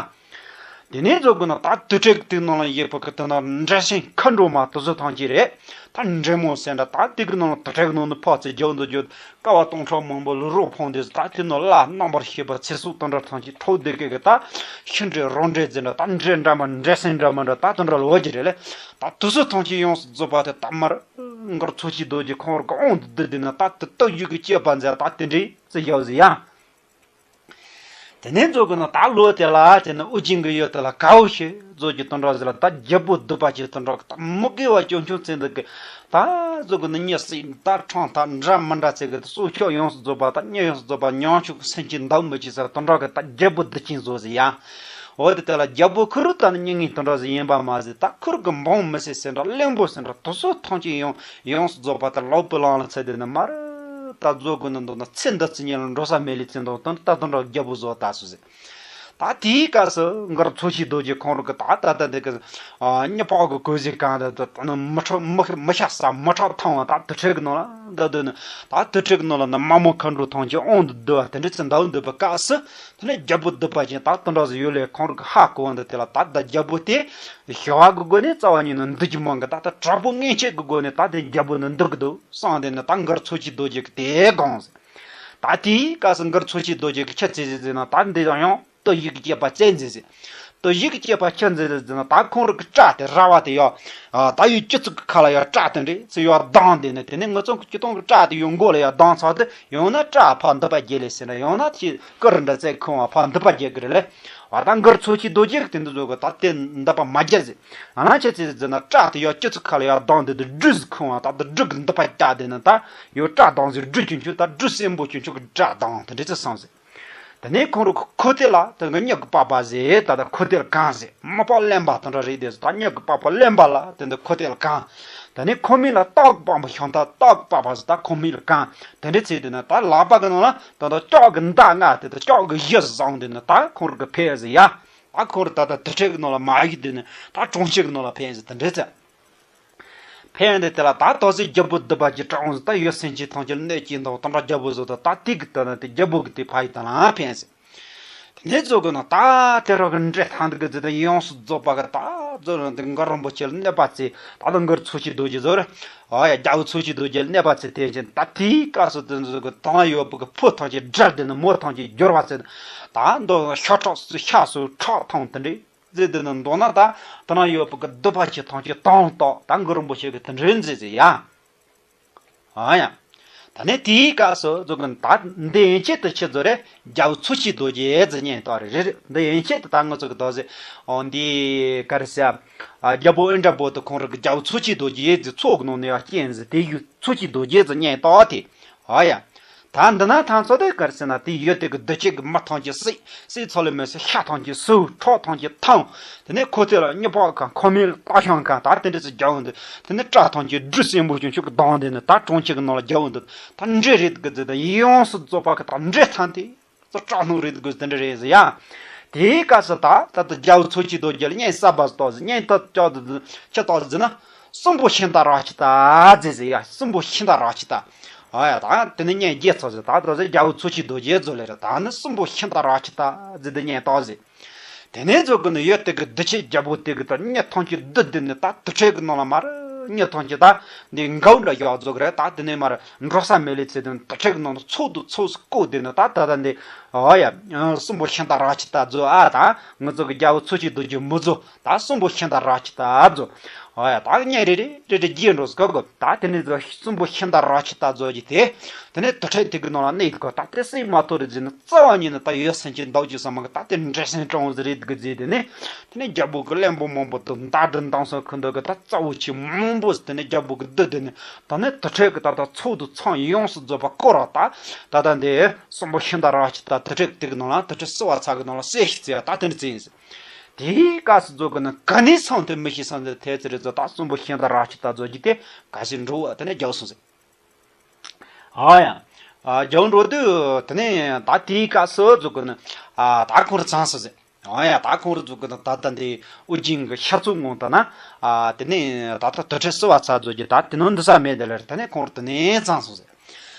དེ་ནས་རྫོགས་དགོས་ན་ད་དུ་ཁྲེག་དེ་ནང་ལ་ཡོད་པ་གི་དེ་ན་འདྲེ་སྲིན་མཁའ་འགྲོ་མ་དེ་ཚོ་ཐམས་ཅད་རེད། ད་འདྲེ་མོ་ཟེར་འདྲ་ད་དེ་གི་ནང་ལ་དུ་ཁྲེག་ནང་ནས་ཕར་ཚུར་རྒྱུག་འདུག་རྒྱུག་ཀ་བ་སྟོང་ཕྲག་མང་པོ་ལ་རོ་ཕོང་དེ་ད་དེ་ནང་ལ་རྣམ་པར་ཤེས་པ་ཚེ་སྲོག་དེ་འདྲ་ཐམས་ཅད་འཕྲོག་བསྡད་གི་གི་ད་ཤི་འདྲེ་རོ་འདྲེ་ཟེར་འདྲ་ད་འདྲེ་འདྲ་མ་འདྲེ་སྲིན་འདྲ་མ་འདྲ་ད་དེ་འདྲ་ལོ་གི་རེད་ལེ། ད་དེ་ཚོ་ཐམས་ཅད་ཡོངས་སུ་རྫོགས་པ་དེ་ད་མར་མགར་ཚོ་ཆི་རྡོ་རྗེ་ཁོང་རུ་གི་དབང་དུ་བསྡུས་དེ་ན་ད་དེ་སྟོབས་ཡུལ་གི་སྐྱེས་པ་མཛད་ད་དེ་འདྲའི་ཚེ་ཡོད་ཟེར་ཡ། དེ་ནས་རྫོགས་དགོས་ན་ད་ལོ་དེ་ལ་དེ་ནི་ཨུ་རྒྱན་གྱི་ཡུལ་དེ་ལ་དགའ་བོ་ཞེས་རྫོགས་ཀྱི་དོན་དག་ཟེར་ལ་ད་རྒྱལ་པོ་སྡུག་པ་ཅིག་དོན་དག་ད་མི་དགེ་བ་སྐྱོན་ཆུང་ཚེ་འདི་གི་ད་རྫོགས་དགོས་ན་མྱི་སྲིད་ད་ཁྲང་ད་འདྲ་མི་འདྲ་ཚེ་གི་སྲོག་ཆགས་ཡོངས་སུ་རྫོགས་པ་ད་མྱི་ཡོངས་སུ་རྫོགས་པ་མྱང་ཆུ་སེམས་ཅན་འདའ་མི་ཅིག་ཟེར་དོན་དག་གི་ད་རྒྱལ་པོ་སྡུག་ཅན་བཟོ་ཟེར་ཡ། འོ་དེ་དེ་ལ་རྒྱལ་པོ་ཁུ་རུ་ད་ནི་མྱི་ངན་དོན་དག་ཟེར་ཡིན་པ་མ་ཟད་ད་ཁུ་རུ་གི་འབངས་མི་སྲིད་ཟེར་འདྲ་གླེན་པོ་ཟེར་འདྲ་དེ་ཚོ་ཐམས་ཅད་ཡོངས་ཡོངས་སུ་རྫོགས་པ་ད་ལོག་པའི་ལང་ལ་ཚེ་འདི་ནི་མར། ད་རྫོགས་དགོས་ན་མདོར་ན་ཚེ་འདི་ཚེ་གཉིས་ལ་འགྲོ་ས་མེད་ལས་ཚེ་འདོག་དང་ད་དུང་རྒྱལ་པོ་བཟོ་ད་སུ་ཟེར། ད་དེའི་སྐབས་སུ་མགར་ཚོ་ཆི་རྡོ་རྗེ་ཁོང་རུ་གི་ད་ད་ད་འདི་གི་མྱི་ཕག་གི་གོས་ཟི་གང་ད་ད་ད་མི་ཁྲོ་མི་མི་ཤ་ཟ་མི་ཁྲག་འཐུང་བ་ད་དུ་ཁྲེག་གི་ནང་ལ་ད་འདོད་ནི་ད་དུ་ཁྲེག་གི་ནང་ལ་ནི་མ་མོ་མཁའ་འགྲོ་ཐམས་ཅད་དབང་དུ་བསྡུ་བ་དེ་འདྲ་ཚེ་འདའ་འདོད་པའི་སྐབས་སུ་དེ་ནས་རྒྱལ་པོ་སྡུག་པ་ཅན་ད་དུ་འདྲ་ཟི་ཡོད་ལས་ཁོང་རུ་གི་ཧ་གོ་བ་འདི་དེ་ལ་ད་ད་རྒྱལ་པོ་དེ་ཞི་བ་གི་སྒོ་ནས་རྩ་བ་ཉིད་ནས་འདུལ་རྒྱུ་མང་གི་ད་ད་དྲག་པོ་མངོན་སྤྱོད་ཀྱི་སྒོ་ནས་ད་དེ་རྒྱལ་པོ་ནི་འདུལ་གི་འདུག་བསམ་དེ་ནི་ད་མགར་ཚོ་ཆི་རྡོ་རྗེ་གི་དེ་དགོངས་ཟེར། ད་དེའི་སྐབས་སུ་མགར་ཚོ་ཆི་རྡོ་རྗེ་གི་ཁྱི་ཚེ་ཟེར་ཟེར་ན་ད་འདི་ཡང་ཡང་སྟོད་ཡིག་གི་སྐྱེས་པ་བཙན་ཟེར་ཟེར། སྟོད་ཡིག་གི་སྐྱེས་པ་ཁྱི་ཟེར་ཟེར་ན་ད་ཁོང་རུ་གི་སྐྲ་དེ་ར་བ་དེ་ཡང་ད་ཡུལ་སྤྱི་ཚོགས་ཀྱི་ཁ་ལ་ཡང་སྐྲ་དེ་འདྲས་ཚེ་ཡང་ལྡང་དེ་ནི་དེ་ནི་ངུ་ཚང་གི་སྤྱི་གཏོང་གི་སྐྲ་དེ་ཡང་མགོ་ལ་ཡང་ལྡང་ཚར་དུ་ཡང་ན་སྐྲ་ཕར་འདི་པ་རྒྱལ་ལེ་ཟེར་ན་ཡང་ན་ཁྱི་ཀུ་རུ་འདྲ་ཚེ་ཁོང་བ་ཕར་འདི་པ་རྒྱལ་གི་རེད་ལེ། ཨ་ད་མགར་ཚོ་ཆི་རྡོ་རྗེ་གི་དེ་འདི་ཚོ་གི་ད་དེ་འདི་པ་མ་རྒྱལ་ཟེར། ཨ་ན་ཆེ་ཚེ་ཟེར་ན་སྐྲ་དེ་ཡང་སྤྱི་ཚོགས་ཁ་ལ་ཡང་ལྡང་དེ་དུ་སྦྲུལ་ཟེར་ཁོང་བ་ད་དུ་སྦྲུལ་གི་འདི་པ་རྒྱལ་དེ་ནི་ད་ཡང་སྐྲ་ལྡང་ཟེར་སྦྲུལ་ཆུང་ཆུང་ད་སྦྲུལ་སྲིན་པོ་ཆུང་ཆུང་གི་སྐྲ་ལྡང་དེ་འདྲས་ཚེ་སང་ཟེར། དེ་ནས་ཁོང་རུ་ཁོ་ཐེ་ལ་དེ་གི་མྱི་གི་པགས་པ་ཟེར་ད་ད་ཁོ་ཐེ་ལ་གང་ཟེར་མ་པགས་གླེན་པ་དེ་འདྲ་རེད་དེ་ཟེར་ད་མྱི་གི་པགས་པ་གླེན་པ་ལ་དེ་འདི་ཁོ་ཐེ་ལ་གང་། དེ་ནས་ཁོ་མི་ལ་སྟག་གི་པགས་པ་ཤང་ད་སྟག་གི་པགས་པ་ཟེར་ད་ཁོ་མི་ལ་གང་། དེ་འདྲས་ཚེ་དེ་ན་ད་ལག་པ་གི་ནང་ལ་ད་ད་ལྕགས་གི་མདའ་ལྔ་དེ་ད་ལྕགས་གི་གཞུ་བཟུང་དེ་ན་ད་ཁོང་རུ་གི་ཕེ་ཟེར་ཡ། ད་ཁོང་རུ་ད་ད་དུ་ཁྲེག་གི་ནང་ལ་མ་གཞི་དེ་ནི་ད་གྲོང་ཁྱེར་གི་ནང་ལ་ཕེ་ཟེར་དེ་འདྲས་ཚེ། ཕན་ཡོན་དེ་དེ་ལ་ད་ཏོག་ཙམ་རྒྱལ་པོ་སྡུག་པ་ཅིག་དྲག་འོང་ཟེར་ད་ཡོད་སེམས་ཅན་ཐམས་ཅད་གནོད་ཀྱིན་འདུག་དམ་དྲག་རྒྱལ་པོ་བཟོ་ད་ད་ཏིག་གི་ད་ན་དེ་རྒྱལ་པོ་གི་དེ་ཕ་ཡི་ད་ལ་ཕན་ཟེར། དེ་ནས་ཚོ་གི་ན་ད་དེ་རོགས་གི་འདྲེ་ཐང་དེ་གི་ཟེར་ད་ཡོངས་སུ་རྫོགས་པ་གི་ད་ཚོ་རང་དེ་མགར་རིན་པོ་ཆེ་ལ་གནོད་པ་ཚེ་ད་ད་མགར་ཚོ་ཆི་རྡོ་རྗེ་བཟོ་རེ་ཨ་ཡ་རྒྱལ་པོ་ཚོ་ཆི་རྡོ་རྗེ་ལ་གནོད་པ་ཚེ་དེ་བཞིན་ད་དེའི་སྐབས་སུ་དེ་ཚོ་གི་ད་ཡོད་པ་གི་ཕོ་ཐམས་ཅད་དགྲར་དེ་ན་མོ་ཐམས་ཅད་སྦྱོར་བ་ཚེ་ད་མདོ་ཤ་ཁྲག་སུ་ཤ་སུ་ཁྲག་ཐང་དེ་འདྲས། ཟེར་དེ་ནི་མདོར་ན་ད་དེ་ན་ཡོད་པའི་གི་སྡུག་པ་ཆེ་ཐང་ཆེ་དང་ཏོག་ད་མགར་རིན་པོ་ཆེ་གི་དེ་འདྲའི་མཛད་ཟེར་ཡ། ཨ་ཡ། ད་ནི་དེའི་སྐབས་སུ་ཚོ་གི་ད་འདི་ཡན་ཆད་དུ་ཆི་ཚོ་རེ་རྒྱལ་པོ་ཚོ་ཆི་རྡོ་རྗེ་ཟེར་ཉན་ཏོག་རེ་རེད། འདི་ཡན་ཆད་དུ་ད་ང་ཚོ་གི་དོག་ཟེར་ཨོ་འདི་ག་རེ་ཟེར་ཨ་རྒྱལ་པོ་ཨིནྡྲ་བོ་དྷི་ཁོང་རང་གི་རྒྱལ་པོ་ཚོ་ཆི་རྡོ་རྗེ་ཟེར་ཚོགས་གི་ནང་ནས་ཡང་རྐྱེན་ཟེར་དེ་ཡུལ་ཚོ་ཆི་རྡོ་རྗེ་ཟེར་ཉན་ཏོག་དེ། ཨ་ཡ། ད་འདི་ན་ཐང་ཚོ་དེ་གར་ཟེར་ན་དེ་ཡོད་དེ་གི་འདི་གཅིག་གི་མི་ཐང་གི་སྲིད་སྲིད་ཚོ་ལས་མེད་སྲིད་ཤ་ཐང་གི་སུ་ཁྲོག་ཐང་གི་ཐང་། དེ་ནས་ཁོ་ཚོ་ལ་མྱི་ཕག་གང་ཁོ་མི་ལ་ལྟ་ཤང་གང་ད་དེ་འདྲ་ཚོ་རྒྱ་བོ་འདི། དེ་ནས་སྐྲ་ཐང་གི་སྦྲུལ་སྲིན་པོ་ཆུང་ཆུང་གི་གདོང་དེ་ནི་ད་གྲོང་ཁྱེར་གི་ནང་ལ་རྒྱ་བོ་འདི། ད་འདྲེ་རེད་གི་ཟེར་ད་ཡོངས་སུ་རྫོགས་པ་གི་ད་འདྲེ་ཐང་དེ། ཙི་སྐྲག་སྣང་རེད་དགོས་དེ་འདྲ་རེད་ཟེར་ཡ། དེའི་སྐབས་སུ་ད་ད་ལྟ་རྒྱལ་པོ་ཚོ་ཆི་རྡོ་རྗེ་ལ་གཉེན་གསར་པ་ཟེར་ཏོག་ཟེར་གཉེན་ད་ལྕགས་དུ་ཆི་ཏོག་ཟེར་ན་གསུམ་པོ་ཤིང་རྟ་ར་ཆི་ཏ་ཟེར་ཟེར་ཡ་གསུམ་པོ་ཤིང་རྟ་ར་ཆི་ཏ། ཨ་ཡ་ད་དེ་ནི་གཉེན་རྒྱལ་ཚོ་ཟེར་ད་ཏོག་ཟེར་རྒྱལ་པོ་ཚོ་ཆི་རྡོ་རྗེ་ཟེར་ལེ་ར་ད་ནི་གསུམ་པོ་ཤིང་རྟ་ར་ཆི་ཏ་ཟེར་དེ་གཉེན་ཏོག་ཟེར། དེ་ནས་ཚོ་གི་ནི་ཡོད་དེ་གི་འདི་ཆེ་རྒྱལ་པོ་དེ་གི་ད་གཉེན་ཐང་ཆི་བདུད་དེ་ནི་ད་དུ་ཁྲེ་གི་ནང་ལ་མར་གཉེན་ཐང་ཆི་ད་འདི་མགའ་འདྲ་ཡག་ཚོ་གི་ར་ད་དེ་ནས་མར་འགྲོ་ས་མེད་ལེ་ཚེ་དེ་ནི་དུ་ཁྲེ་གི་ནང་ལ་ཚོགས་དུ་ཚོགས་སུ་བསྐོར་དེ་ནི་ད་ད་ད་འདི། ཨོ་ཡ། གསུམ་པོ་ཤིང་རྟ་ར་ཆི་ཏ་ཛོ་ཨ་ད། ང་ཚོ་གི་རྒྱལ་པོ་ཚོ་ཆི་རྡོ་རྗེ་མི་ཛོ། ད་གསུམ་པོ་ཤིང་རྟ་ར་ཆི་ཏ་ཛོ། ཨོ་ཡ་ད་གཉེན་རེ་རེ་རེ་རེ་རྒྱས་འགྲོ་སྐབས་གོ་ད་དེ་ནས་ཛོ་གསུམ་པོ་ཤིང་རྟ་ར་ཆི་ཏ་ཛོ་གི་དེ། དེ་ནས་དུ་ཁྲིད་དེ་གི་ནང་ལ་གནས་གོ་ད་དེ་སྲིད་མ་ཐོ་རེ་ཟིན་ན་རྩ་བ་ཉིད་ནས་ད་ཡོད་སེམས་ཅན་འདོགས་ཀྱི་ས་མ་གི་ད་དེ་འདྲེ་སེམས་སྤྲང་བོ་ཟི་རེད་གི་ཟེར་དེ་ནས། དེ་ནས་རྒྱལ་པོ་གི་གླེན་པོ་མང་པོ་དང་མདའ་གྲི་མདང་སོགས་ཁུ་འདོད་གི་ད་རྩ་བོ་ཆེ་མང་པོ་ཟི་དེ་ནས་རྒྱལ་པོ་གི་བདུད་དེ་ནས་ད་ནས་དུ་ཁྲིད་གི་ད་ད་ཚོགས་དུ་ཚང་ཡོངས་སུ་རྫོགས་པ་བསྐོར་བ་ད་ད་ད་འདི། གསུམ་པོ་ཤིང་རྟ་ར་ཆི་ཏ་དུ་ཁྲིད་དེ་གི་ནང་ལ་དུ་ཁྲིད་སི་བ་ཚ་གི་ནང་ལ་སྲས་ཤིག་བཙལ་ད་དེ་འདྲ་བཙལ་ཡིན་ཟེར། དེའི་སྐབས་སུ་རྫོགས་གི་ན་ག་ནས་སོང་དེ་མི་ཤེས་སོང་དེ་ཐལ་ཚེ་རེ་ཚོ་ད་གསུམ་པོ་ཤིང་རྟ་ར་ཆི་ད་རྫོགས་ཀྱི་དེ་ག་ཞིག་འགྲོ་བ་དེ་ནས་རྒྱག་སོང་ཟེར། ཨ་ཡ། ཨ་རྒྱག་འགྲོ་དུས་དེ་ནས་ད་དེའི་སྐབས་སུ་རྫོགས་གི་ན་ཨ་ད་ཁོང་ར་ཚང་སོང་ཟེར། ཨ་ཡ་ད་ཁོང་ར་རྫོགས་གི་ན་ད་ད་འདི་ཨུ་རྒྱན་གྱི་ཤ་ཚུགས་ངོ་ད་ན་ཨ་དེ་ནས་ད་ད་དུར་ཁྲོད་བསུ་བ་ཚར་རྫོགས་ཀྱི་ད་དེ་ནང་འདི་ས་མེད་དེ་ལ་དེ་ནས་ཁོང་ར་དེ་ནས་ཚང་སོང་ཟེར།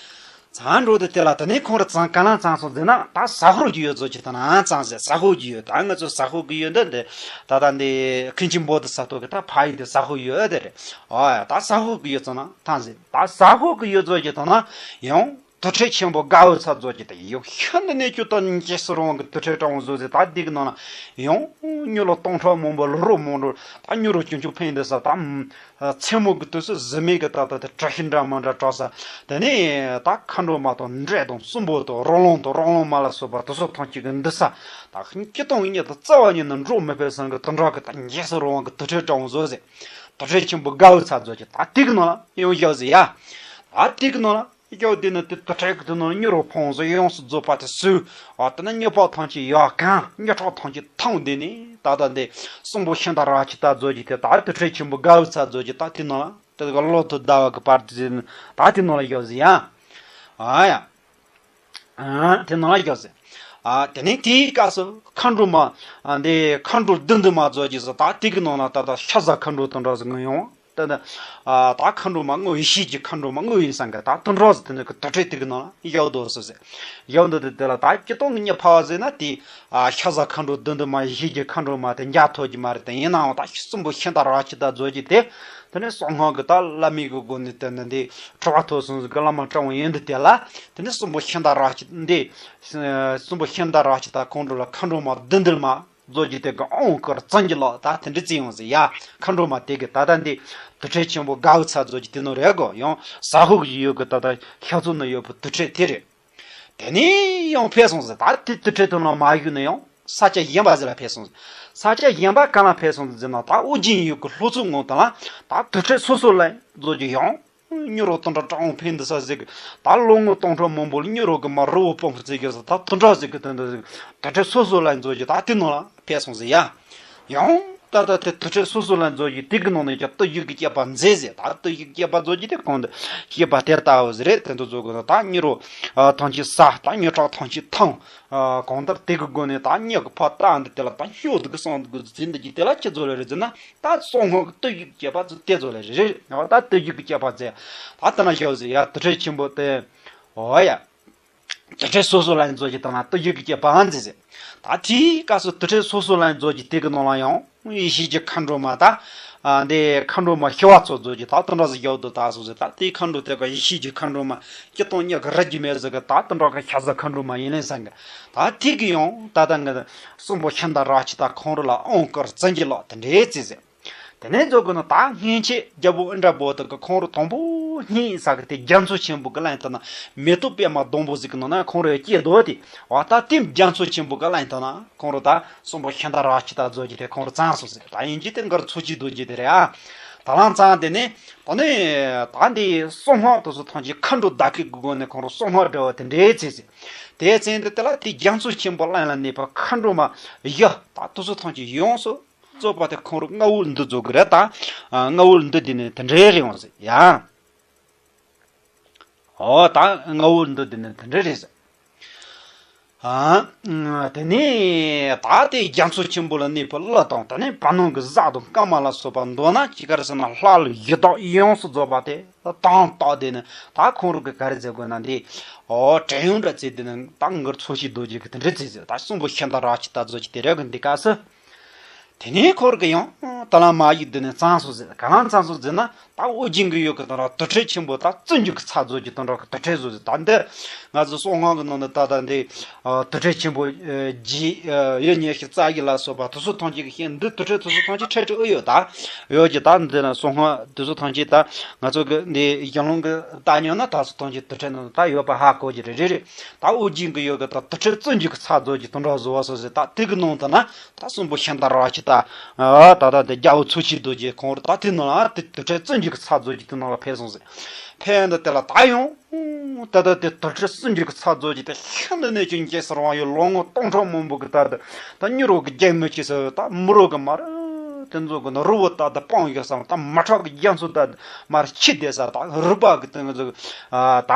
ཚང་འགྲོ་དུས་དེ་ལ་དེ་ནས་ཁོང་ར་ཚང་ག་ལ་ཚང་སོང་ཟེར་ན་ད་ཟ་ཧོར་གྱི་ཡུལ་ཚོ་ཅིག་ད་ན་ཚང་ཟེར། ཟ་ཧོར་གྱི་ཡུལ་ད་ང་ཚོ་ཟ་ཧོར་གྱི་ཡུལ་འདི་འདི་ད་ད་འདི་ཁན་ཆེན་པོ་དུ་ས་ཐོག་གི་ད་ཕ་ཡུལ་དེ་ཟ་ཧོར་ཡུལ་དེ་རེད། ཨོ་ད་ཟ་ཧོར་གྱི་ཡུལ་ཚང་ན་ཚང་ཟེར། ད་ཟ་ཧོར་གྱི་ཡུལ་ཚོ་ཅིག་ད་ན་ཡང་དུར་ཁྲོད་ཆེན་པོ་དགའ་བོ་ཚ་ཚོ་ཅིག་ད་ཡང་ཤ་འདི་ནས་ཅུ་ད་འཇིགས་སུ་རུང་གི་དུར་ཁྲོད་གྲང་བཟོ་ཟེར། ད་འདི་གི་ནང་ན་ཡང་མྱུར་ལོ་སྟོང་ཕྲག་མང་པོ་ལོ་རོ་མང་རོ་ད་མྱུར་རོ་ཅུང་ཅུང་ཕན་འདི་ས་ད། མཚན་མོ་གི་དུས་སུ་གཟི་མིག་གི་ཏག་ཏག་དེ་བཀྲ་ཤིས་འདྲ་མི་འདྲ་བཀྲ་ས། དེ་ནས་ད་མཁའ་འགྲོ་མ་དང་འདྲེ་དང་གསུམ་པོ་དང་རོ་ལངས་དང་རོ་ལངས་མ་ལ་སོགས་པ་དེ་ཚོ་ཐམས་ཅད་ཀྱི་འདི་ས། ད་སྤྱིར་བཏང་གཉིད་དུ་རྩ་བ་ཉིད་ནས་འགྲོ་མི་ཕོད་སང་གི་དུད་འགྲོ་གི་ད་འཇིགས་སུ་རུང་བ་གི་དུར་ཁྲོད་གྲང་བཟོ་ཟེར། དུར་ཁྲོད་ཆེན་པོ་དགའ་བོ་ཚ་བཟོ་གི་ད་དེ་གི་ནང་ལ་ཡང་བཞག་ཟེར་ཡ། ད་དེ་གི་ནང་ལ། ཡོད་དེ་ནི་དེ་དུར་ཁྲོད་ཀྱི་དེ་ནང་མྱུར་རོ་ཕོངས་སུ་ཡོངས་སུ་རྫོགས་པ་དེ་སུ། འོ་དེ་ན་མྱུར་བག་ཐམས་ཅད་ཡོད་གང་མྱུར་ཁྲག་ཐམས་ཅད་ཐང་དེ་ནི་ད་ལྟ་འདི་གསུམ་པོ་ཤིང་རྟ་ར་ཆི་ད་རྫོགས་ཀྱི་དེ་ད་དུར་ཁྲོད་ཆེན་པོ་དགའ་བོ་ཚ་རྫོགས་ཀྱི་ད་དེ་ནང་དེ་ག་ལོ་ཐོ་ཟླ་བ་གི་བར་དེ་ད་དེ་ནང་ལ་ཡོད་ཟེར་ཡ། ཨ་ཡ། ཨ་དེ་ནང་ལ་ཡོད་ཟེར། ཨ་དེ་ནས་དེའི་སྐབས་སུ་མཁའ་འགྲོ་མ་ཨ་འདི་མཁའ་འགྲོ་བདུད་འདུལ་མ་རྫོགས་ཀྱི་ཟེར། ད་དེ་གི་ནང་ལ་ད་ད་ཤ་ཟ་མཁའ་འགྲོ་དང་འདྲ་ཟེར་ངོ་ཡོང་། ད་ད་ཨ་ད་མཁའ་འགྲོ་མ་དངོས་ཡེ་ཤེས་ཀྱི་མཁའ་འགྲོ་མ་དངོས་ཡིན་སང་གི་ད་དུད་འགྲོ་ཟེར་དེ་ནི་གི་དུར་ཁྲོད་དེ་གི་ནང་ལ་ཡོད་དོ་ཟེར་ཟེར། ཡོད་འདི་དེ་དེ་ལ་ད་སྤྱིར་བཏང་གི་མྱི་ཕལ་བ་ཟེར་ན་དེ་ཨ་ཤ་ཟ་མཁའ་འགྲོ་བདུད་འདུལ་མ་ཡེ་ཤེས་ཀྱི་མཁའ་འགྲོ་མ་དེ་འཇའ་ཐོབ་ཀྱི་མ་རེད། དེ་ཡིན་ནའང་ད་གསུམ་པོ་ཤིང་རྟ་ར་ཆི་ད་རྫོགས་ཀྱི་དེ་དེ་ནས་གསང་སྔགས་ཀྱི་ད་བླ་མེད་ཀྱི་སྒོ་ནས་དེ་ནི་འདི་གྲུབ་པ་ཐོབ་སོང་ཟེར་གི་བླ་མ་སྤྲང་བོ་ཡིན་འདི་དེ་ལ་དེ་ནས་གསུམ་པོ་ཤིང་རྟ་ར་ཆི་འདི་གསུམ་པོ་ཤིང་རྟ་ར་ཆི་ད་ཁོང་ཁྲོ་ལ་མཁའ་འགྲོ་མ་བདུད་འདུལ་མ། རྫོགས་ཀྱི་དེ་གི་ཨོང་དཀར་བཙན་གྱི་ལག་ད་དེ་འདྲ་བརྩི་ཡོང་ཟེར་ཡ། མཁའ་འགྲོ་མ་དེ་གི་ད་ལྟ་འདི་དུར་ཁྲོད་ཆེན་པོ་དགའ་བོ་ཚ་རྫོགས་ཀྱི་དེ་ནོ་རེད་གོ། ཡང་ཟ་ཧོར་གྱི་ཡུལ་གི་ད་ལྟ་ཤ་ཚུགས་ན་ཡོད་པའི་དུར་ཁྲོད་དེ་རེད། དེ་ནས་ཡང་ཕེབས་སོང་ཟེར། ད་དེ་དུར་ཁྲོད་དུ་ན་མ་བཞུགས་ན་ཡང་ས་ཆ་གཞན་པ་ཟེར་ལ་ཕེབས་སོང་ཟེར། ས་ཆ་གཞན་པ་ག་ལ་ཕེབས་སོང་ཟེར་ན་ད་ཨོ་རྒྱན་ཡུལ་གི་ལྷོ་ཕྱོགས་ངོས་དང་ལ་ད་དུར་ཁྲོད་སོ་སོ་ལ་རྫོགས་ཀྱི་ཡང་། མྱུར་རོ་དུད་འགྲོ་སྤྲང་བོ་ཕན་འདི་ས་ཟིག་ད་ལོ་ངོ་སྟོང་ཕྲག་མང་པོ་ལ་མྱུར་རོ་གི་མ་རི་བོ་སྤོམ་རྩེ་གི་ས་ད་དུད་འགྲོ་ཟིག་གི་དོན་དུ་ཟིག་དུར་ཁྲོད་སོ་སོ་ལ་འཛུལ་གྱི་ད་དེ་ནང་ལ་ཕེབས་སོང་ཟེར་ཡ། ཡང་ད་ད་དེ་དུར་ཁྲོད་སོ་སོ་ལ་འཛུལ་གྱི་དེ་གི་ནང་ནས་ཀྱང་བརྟུལ་ཞུགས་ཀྱི་སྤྱད་པ་མཛད་ཟེར། ད་བརྟུལ་ཞུགས་ཀྱི་སྤྱད་པ་འཛུལ་གྱི་དེ་གོང་དུ་སྤྱད་པ་དེ་ལྟ་བུ་ཟིག་རེད། དེ་འདུ་འཛུལ་གི་ད་མྱུར་རོ་ཐང་ཆེན་ས་ད་མྱུར་ཁྲག་ཐང་ཆེན་ཐང་གང་ལྟར་དེ་གི་སྒོ་ནས་ད་མྱུར་གི་ཕ་ད་འདི་དེ་ལ་ད་ཤོག་འདི་གི་སང་འདི་གི་འཛིན་འདི་གི་དེ་ལ་ཁྱེད་ཚོ་ལ་རེད་ཟེར་ན། ད་གསང་སྔགས་ཀྱི་བརྟུལ་ཞུགས་སྤྱད་པ་ཚོ་དེ་ཚོ་ལ་རེ་རེ་ད་བརྟུལ་ཞུགས་ཀྱི་སྤྱད་པ་མཛད། ད་ལྟ་ན་ཞོག་ཟེར་ཡ། དུར་ཁྲོད་ཆེན་པོ་དེ། འོ་ཡ། དུར་ཁྲོད་སོ་སོ་ལ་འཛུལ་གྱི་དང་ན་བརྟུལ་ཞུགས་ཀྱི་སྤྱད་པ་མཛད་ཟེར། ད་དེའི་སྐབས་སུ་དུར་ཁྲོད་སོ་སོ་ལ་འཛུལ་གྱི་དེ་གི་ནང་ལ་ཡང་ཡེ་ཤེས་ཀྱི་མཁའ་འགྲོ་མ་ད། ཨ་འདི་མཁའ་འགྲོ་མ་ཞི་བ་འཚོ་འཛུལ་གྱི་ད་དུད་འགྲོ་ཟེར་ཞོག་དུ་ད་སོ་ཟེར། ད་དེའི་མཁའ་འགྲོ་དེ་ག་ཡེ་ཤེས་ཀྱི་མཁའ་འགྲོ་མ་སྤྱིར་བཏང་མྱི་གི་རིགས་ཀྱི་མེད་ཟེར་གི་ད་དུད་འགྲོ་གི་ཤ་ཟ་མཁའ་འགྲོ་མ་ཡིན་ལེ་སང་གི། ད་དེ་གི་ཡང་ད་ད་ང་གསུམ་པོ་ཤིང་རྟ་ར་ཆི་ད་ཁོང་རུ་ལ་ཨོང་དཀར་བཙན་གྱི་ལག་དེ་འདྲའི་རྩིས་ཟེར། དེ་ནས་རྫོགས་གི་ན་ད་སྔན་ཆད་རྒྱལ་པོ་ཨིནྡྲ་བྷོ་ཏི་གི་ཁོང་རུ་དང་པོ་སྙིང་ས་གི་དེ་རྒྱ་མཚོ་ཆེན་པོ་གི་ལན་ལྟ་ན་མེ་ཏོག་པད་མ་སྡོང་པོ་ཟིག་གི་ནང་ན་ཁོང་རུ་སྐྱེས་འདུག་དེ། འོ་ད་དེ་རྒྱ་མཚོ་ཆེན་པོ་གི་ལན་ལྟ་ན་ཁོང་རུ་ད་གསུམ་པོ་ཤིང་རྟ་ར་ཆི་ད་རྫོགས་ཀྱི་དེ་ཁོང་རུ་ཙང་སོང་ཟེར། ད་ཡིན་གྱི་དེ་འགར་འཚོ་གྱི་འདུག་གྱི་དེ་རེད་ཨ། ད་ལང་ཙང་དེ་ནས་ད་ནི་ད་འདི་གསང་སྔགས་དེ་ཚོ་ཐམས་ཅད་མཁའ་འགྲོ་བདག་གི་གི་སྒོ་ནས་ཁོང་རུ་གསང་སྔགས་འབྲེལ་བ་དེ་འདྲའི་རྩིས་ཟེར། དེའི་ཚེ་འདི་དེ་ལ་དེ་རྒྱ་མཚོ་ཆེན་པོ་གླིང་ལ་གནས་པའི་མཁའ་འགྲོ་མ་ཡ་ད་དེ་ཚོ་ཐམས་ཅད་ཡོངས་སུ་རྫོགས་པ་དེ་ཁོང་རུ་མངའ་འོག་འདི་རྫོགས་གི་རེད་ད། ཨ་མངའ་འོག་འདི་དེ་ནས་དེ་འདྲའི་རེད་འོང་ཟེར་ཡ། འོ་ད་མངའ་འོག་འདི་དེ་ནས་དེ་འདྲའི་རེད་ཟེར། ཨ་དེ་ནས་ད་དེ་རྒྱ་མཚོ་ཆེན་པོ་ལ་གནས་པའི་ཀླུ་དང་དེ་ནས་བར་སྣང་གི་གཟའ་དང་སྐར་མ་ལ་སོགས་པ་མདོར་ན་ཅི་ག་རེ་ཟེར་ན་ལྷ་ཀླུ་གཞི་བདག་ཡོངས་སུ་རྫོགས་པ་དེ་དང་བཏགས་དེ་ནས་ད་ཁོང་རུ་གི་ག་རེ་ཟེར་དགོས་ན་འདི་འོ་བྲན་གཡོག་འདྲ་བྱས་དེ་ནས་ད་ངར་འཚོ་ཞིང་སྡོད་རྒྱུ་གི་དེ་འདྲ་བྱས་ཟེར། ད་གསུམ་པོ་ཤིང་རྟ་ར་ཆི་ད་རྫོགས་ཀྱི་དེ་རེད་གི་འདི་སྐབས་སུ། དེ་ནས་ཁོ་ར་གི་ཡང་ད་ལམ་མ་ཡིག་འདི་ནས་གཙང་སོང་ཟེར། ག་ལ་གཙང་སོང་ཟེར་ན་ད་ཨོ་རྒྱན་གྱི་ཡུལ་གྱི་དང་ར་དུར་ཁྲོད་ཆེན་པོ་ད་བཙན་གྱི་ཚ་རྫོགས་ཀྱི་དང་ར་གི་དུར་ཁྲོད་བཟོ་ཟེར། ད་འདི་ང་ཚོ་གསང་སྔགས་ཀྱི་ནང་ནས་ད་ད་འདི་དུར་ཁྲོད་ཆེན་པོ་རྗེ་ཡོད་ཉེ་ཤི་རྩ་ཡི་ལ་སོགས་པ་དུ་སུ་ཐང་ཅིག་གི་ཤེས་འདི་དུར་ཁྲོད་དུ་སུ་ཐང་ཅིག་ཁྲལ་ཁྲི་ཨུ་ཡོད་ད་ཡོད་ཀྱི། ད་འདི་ན་གསང་སྔགས་དུ་སུ་ཐང་ཅིག་ད་ང་ཚོ་གི་འདི་གཞུང་ལུགས་ཀྱི་ད་ཉོ་ན་ད་སུ་ཐང་ཅིག་དུར་ཁྲོད་ནང་ད་ཡོད་པ་ཧ་གོ་གི་རེད་རེད་རེད། ད་ཨོ་རྒྱན་གྱི་ཡུལ་གྱི་ད་དུར་ཁྲོད་བཙན་གྱི་ཚ་རྫོགས་ཀྱི་དང་ར་བཟོ་བ་སོགས་ཟེར། ད་དེ་གི་ནང་དུ་ན། ད་གསུམ་པོ་ཤིང་རྟ་ར་ཆི་ད། ཨ་ད་ད་དེ་རྒྱལ་པོ་འཚོ་བྱེད་རྡོ་རྗེ་ཁོང་རུ་ད་དེ་ནང་ལ་དེ་དུར་ཁྲོད་བཙན་གྱི་ཚ་རྫོགས་ཀྱི་དེ་ནང་ལ་ཕེབས་སོང་ཟེར། ཕེབས་འདི་དེ་ལ་ད་ཡང་ ད་ལྟ་དེ་དུར་ཁྲོད་སུམ་ཅུ་གི་ཚབ་མཛད་ཀྱི་དེ་ཤིན་ཏུ་ནས་ཀྱང་རྒྱལ་སྲས་དབང་ཡོད་ལོ་ངོ་སྟོང་ཕྲག་མང་པོ་གི་ད་ལྟ་ད་མྱུར་བ་གི་རྒྱལ་མོ་སྐྱེས་སོ། ད་མི་རོ་གི་མར་དེ་ཚོ་གི་ནི་རི་བོ་ད་ལྟ་སྤང་ཡོད་ས། ད་མ་ཁྲག་གི་རྒྱ་མཚོ་ད་མར་འཁྱིལ་བསྡད་ས། ད་རུས་པ་གི་དེ་ཚོ་ད་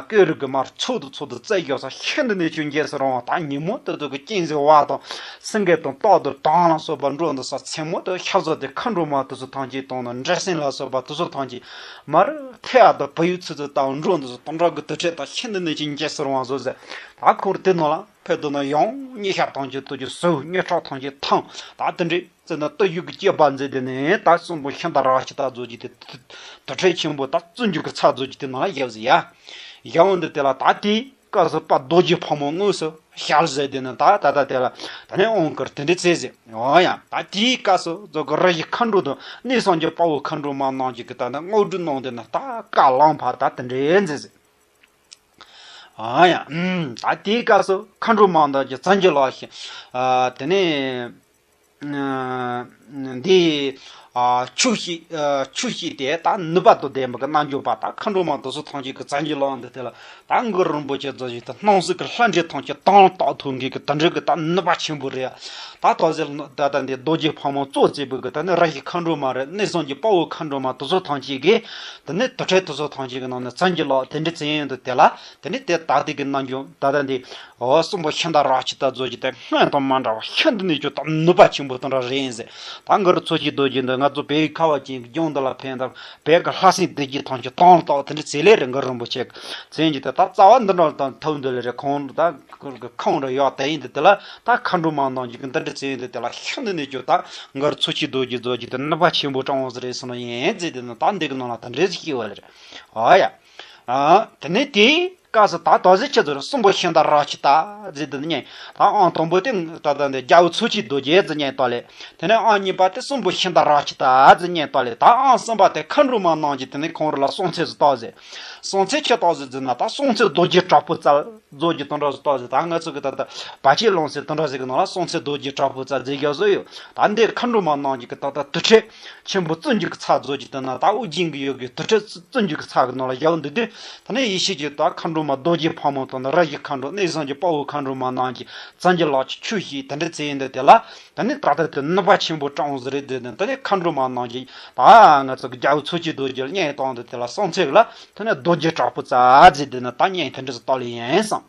ཀེང་རུས་གི་མར་ཚུགས་དུ་ཚུགས་དུ་བཙལ་ཡོད་ས། ཤིན་ཏུ་ནས་ཀྱང་རྒྱལ་སྲས་དབང་ད་ཉིན་མོ་དེ་ཚོ་གི་སྤྱན་གཟིགས་དབང་དང་སེང་གེ་དང་སྟག་དང་དོམ་དང་ལ་སོགས་པ་འགྲོ་འདུག་ས། མཚན་མོ་དེ་ཤ་ཟ་དེ་མཁའ་འགྲོ་མ་དེ་ཚོ་ཐམས་ཅད་དང་ནི་འདྲེ་སྲིན་ལ་སོགས་པ་དེ་ཚོ་ཐམས་ཅད་མར་ཐལ་བ་དང་བུ་ཡུག་ཚུལ་ཚུལ་ལྟ་བུ་འགྲོ་འདུག་ས། དེ་འདྲ་གི་དུར་ཁྲོད་ད་ཤིན་ཏུ་ནས་ཀྱང་རྒྱལ་སྲས་དབང་བཟོ་ཟེར། ད་ཁོང་དེ་ནང་ལ་ཕེབས་དུས་ན་ཡང་སྙན་ཤལ་ཐམས་ཅད་དུ་ཀྱི་ཟུག་སྙན་ཁྲག་ཐམས་ཅད་ཐང་ད་དེ་འདྲའི་ཙི་ན་བསྟོད་བཞུགས་ཀྱི་སྐྱེས་པ་མཛད་དེ་ནས་ད་གསུམ་པོ་ཤིང་རྟ་རལ་གཅིག་ལྟར་མཛད་ཀྱི་དེ་དུར་ཁྲོད་ཆེན་པོ་ད་བཙན་འགྱུར་གྱི་ཚབ་མཛད་ཀྱི་དེ་ནང་ལ་བཞག་ཟེར་ཡ། བཞག་འོང་དུས་དེ་ལ་ད་དེའི་སྐབས་སུ་དཔལ་རྡོ་རྗེ་ཕག་མོ་དངོས་སུ་ཞལ་གཟིགས་དེ་ནི་ད་ད་ད་དེ་ལ་ད་ནི་དབང་བསྐུར་དེ་འདྲ་མཛད་ཟེར། འོ་ཡ། ད་དེའི་སྐབས་སུ་རྫོགས་ཀྱི་རི་བཞི་མཁའ་འགྲོ་དང་གནས་སངས་རྒྱས་དཔའ་བོ་མཁའ་འགྲོ་མ་རྣམས་ཀྱིས་ད་ནི་བསྔགས་བསྐུལ་གནང་དེ་ནི་ད་བཀའ་ལམ་བར་ད་དེ་འདྲ་མཛད་ཟེར། ཨ་ཡ། ཨུམ། ད་དེའི་སྐབས་སུ་མཁའ་འགྲོ་མ་དང་བཅས་བཙན་གྱིས་བརླགས་ཤིང་། ཨ། དེ་ནས་ཨ་འདི་ཨ་ཆོས་བཤད་ཨ་ཆོས་བཤད་དེ་ད་ནུས་པ་དང་ལྡན་པ་གི་རྣལ་འབྱོར་པ་ད་མཁའ་འགྲོ་མ་དེ་ཚོ་ཐམས་ཅད་ཀྱིས་བཙན་གྱིས་བརླགས་འདི་དེ་ལ་ད་གུ་རུ་རིན་པོ་ཆེ་རྫོགས་བྱེད་དེ་སྣང་སྲིད་ཀྱི་ལྷ་འདྲེ་ཐམས་ཅད་དམ་ལ་བཏགས་ཐུག་མཁན་གྱི་དེ་འདྲ་གི་ད་ནུས་པ་ཆེན་པོ་རེད། ད་ད་ཟེར་ད་ལྟ་འདི་རྡོ་རྗེ་ཕག་མོ་གཙོ་བྱས་པའི་གི་ད་ནི་རི་བཞི་མཁའ་འགྲོ་མ་རེད། གནས་སངས་རྒྱས་དཔའ་བོ་མཁའ་འགྲོ་མ་དེ་ཚོ་ཐམས་ཅད་ཀྱིས་དེ་ནི་དུར་ཁྲོད་དེ་ཚོ་ཐམས་ཅད་ཀྱི་ནང་ནས་བཙན་གྱིས་བརླགས་དེ་འདྲ་བྱས་ཡོང་དུས་དེ་ལ་དེ་ནི་དེ་ད་ལྟའི་གི་རྣལ་འབྱོར་ད་ལྟ་འདི་འོ་གསུམ་པོ་ཤིང་རྟ་རལ་གཅིག་ལྟར་མཛད་ཀྱི་དེ་སྔོན་དང་མ་འདྲ་བ་ཤིན་ཏུ་ནས་ཀྱང་ད་ནུས་པ་ཆེན་པོ་དེ་འདྲ་རེད་ཟེར། ད་གུ་རུ་ཚོགས་ཀྱི་རྡོ་རྗེ་འདི་ང་ཚོ་བོད་ཡུལ་ཁ་བ་ཅན་གྱི་ལྗོངས་འདི་ལ་ཕེབས་དང་བོད་ཀྱི་ལྷ་སྲིན་སྡེ་བརྒྱད་ཐམས་ཅད་དམ་ལ་བཏགས་དེ་འདྲ་བྱས་ལེ་རེད། གུ་རུ་རིན་པོ་ཆེ་གི་མཚན་གྱི་དེ་ད་རྩ་བ་འདི་འདྲ་དང་ཐུག་འདི་ལེ་རེད། ཁོང་ད་ཁོང་གི་ཁོང་འདྲ་ཡོད་དེ་ཡིན་དེ་དེ་ལ་ད་མཁའ་འགྲོ་མ་རྣམས་ཀྱིས་འདི་འདྲ་བྱས་ཡོང་དུས་དེ་ལ་ཤིན་ཏུ་ནས་ཀྱང་ད་གུ་རུ་ཚོགས་ཀྱི་རྡོ་རྗེ་རྫོགས་བྱེད་དེ་ནུས་པ་ཆེན་པོ་དྲང་བོ་ཟེར་རེད་ཟེར་ན་ཡིན་ཟེར་དེ་ནི་ད་འདི་གི་ནང་ལ་དེ་འདྲ་ཞིག་བཤད་པ་ལེ་རེད། ཨ་ཡ། ཨ། དེ་ནས་དེའི་སྐབས་སུ་ད་ད་གཟོད་ཁྱེད་ཚོར་གསུམ་པོ་ཤིང་རྟ་རལ་གཅིག་ལྟར་ཟེར་དེ་ནི་ད་ཨང་དང་པོ་དེ་ད་ལྟ་འདི་རྒྱལ་བ་ཚོགས་ཀྱི་རྡོ་རྗེ་ཟེར་མཁན་དེ་ལེ། དེ་ནས་ཨང་གཉིས་པ་དེ་གསུམ་པོ་ཤིང་རྟ་རལ་གཅིག་ལྟར་ཟེར་མཁན་དེ་ལེ། ད་ཨང་གསུམ་པ་དེ་མཁའ་འགྲོ་མ་རྣམས་ཀྱིས་དེ་ནས་ཁོང་རང་ལ་གསུང་ཚིག་ཟིག་བཏབ་ཟེར། གསུང་ཚིག་ཆི་བཏབ་ཟེར་ཟེར་ན་ད་གསུང་ཚིག་རྡོ་རྗེ་དྲག་པོའི་རྩལ་རྫོགས་བྱེད་དེ་འདྲ་ཟིག་བཏབ་ཟེར། ད་ང་ཚོ་གི་ད་ལྟ་བར་ཆད་སློང་ཚེ་དེ་འདྲ་ཟིག་གི་ནང་ལ་གསུང་ཚིག་རྡོ་རྗེ་དྲག་པོའི་རྩལ་ཟེར་རྒྱུ་བཟོ་ཡོད། ད་འདི་མཁའ་འགྲོ་མ་རྣམས་ཀྱིས་གི་ད་ལྟ་དུར་ཁྲོད་ཆེན་པོ་བཙན་འགྱུར་གྱི་ཚབ་མཛད་ཀྱི་དེ་ན་ད་ཨོ་རྒྱན་གྱི་ཡུལ་གྱི་དུར་ཁྲོད་བཙན་འགྱུར་གྱི་ཚབ་གི་ནང་ལ་བཞག་འདུག་དུས། ད་ནི་ཡེ་ཤེས་ཀྱི་ད་མཁའ་འགྲོ་མ་རྡོ་རྗེ་ཕག་མོ་དང་ནི་རི་བཞི་མཁའ་འགྲོ་གནས་སངས་རྒྱས་དཔའ་བོ་མཁའ་འགྲོ་མ་རྣམས་ཀྱིས་བཙན་གྱིས་བརླག་ཅིང་ཆོས་བཤད་དེ་འདྲ་བྱས་ཡིན་དུས་དེ་ལ་ད་ནི་ད་ལྟ་དེ་ནུས་པ་ཆེན་པོ་དྲང་ཟེར་རེད་དེ་ནི་ད་ནི་མཁའ་འགྲོ་མ་རྣམས་ཀྱིས་ད་ང་ཚོ་གི་རྒྱལ་བ་ཚོགས་ཀྱི་རྡོ་རྗེ་ལ་བསྙེན་བཏང་དུས་དེ་ལ་གསུང་ཚིག་ལ་ད་ནི་རྡོ་རྗེ་དྲག་པོའི་རྩལ་ཟེར་དེ་ནི་ད་བསྙེན་དེ་འདྲ་ཟིག་བཏབ་ལེ་ཡིན་བསམ།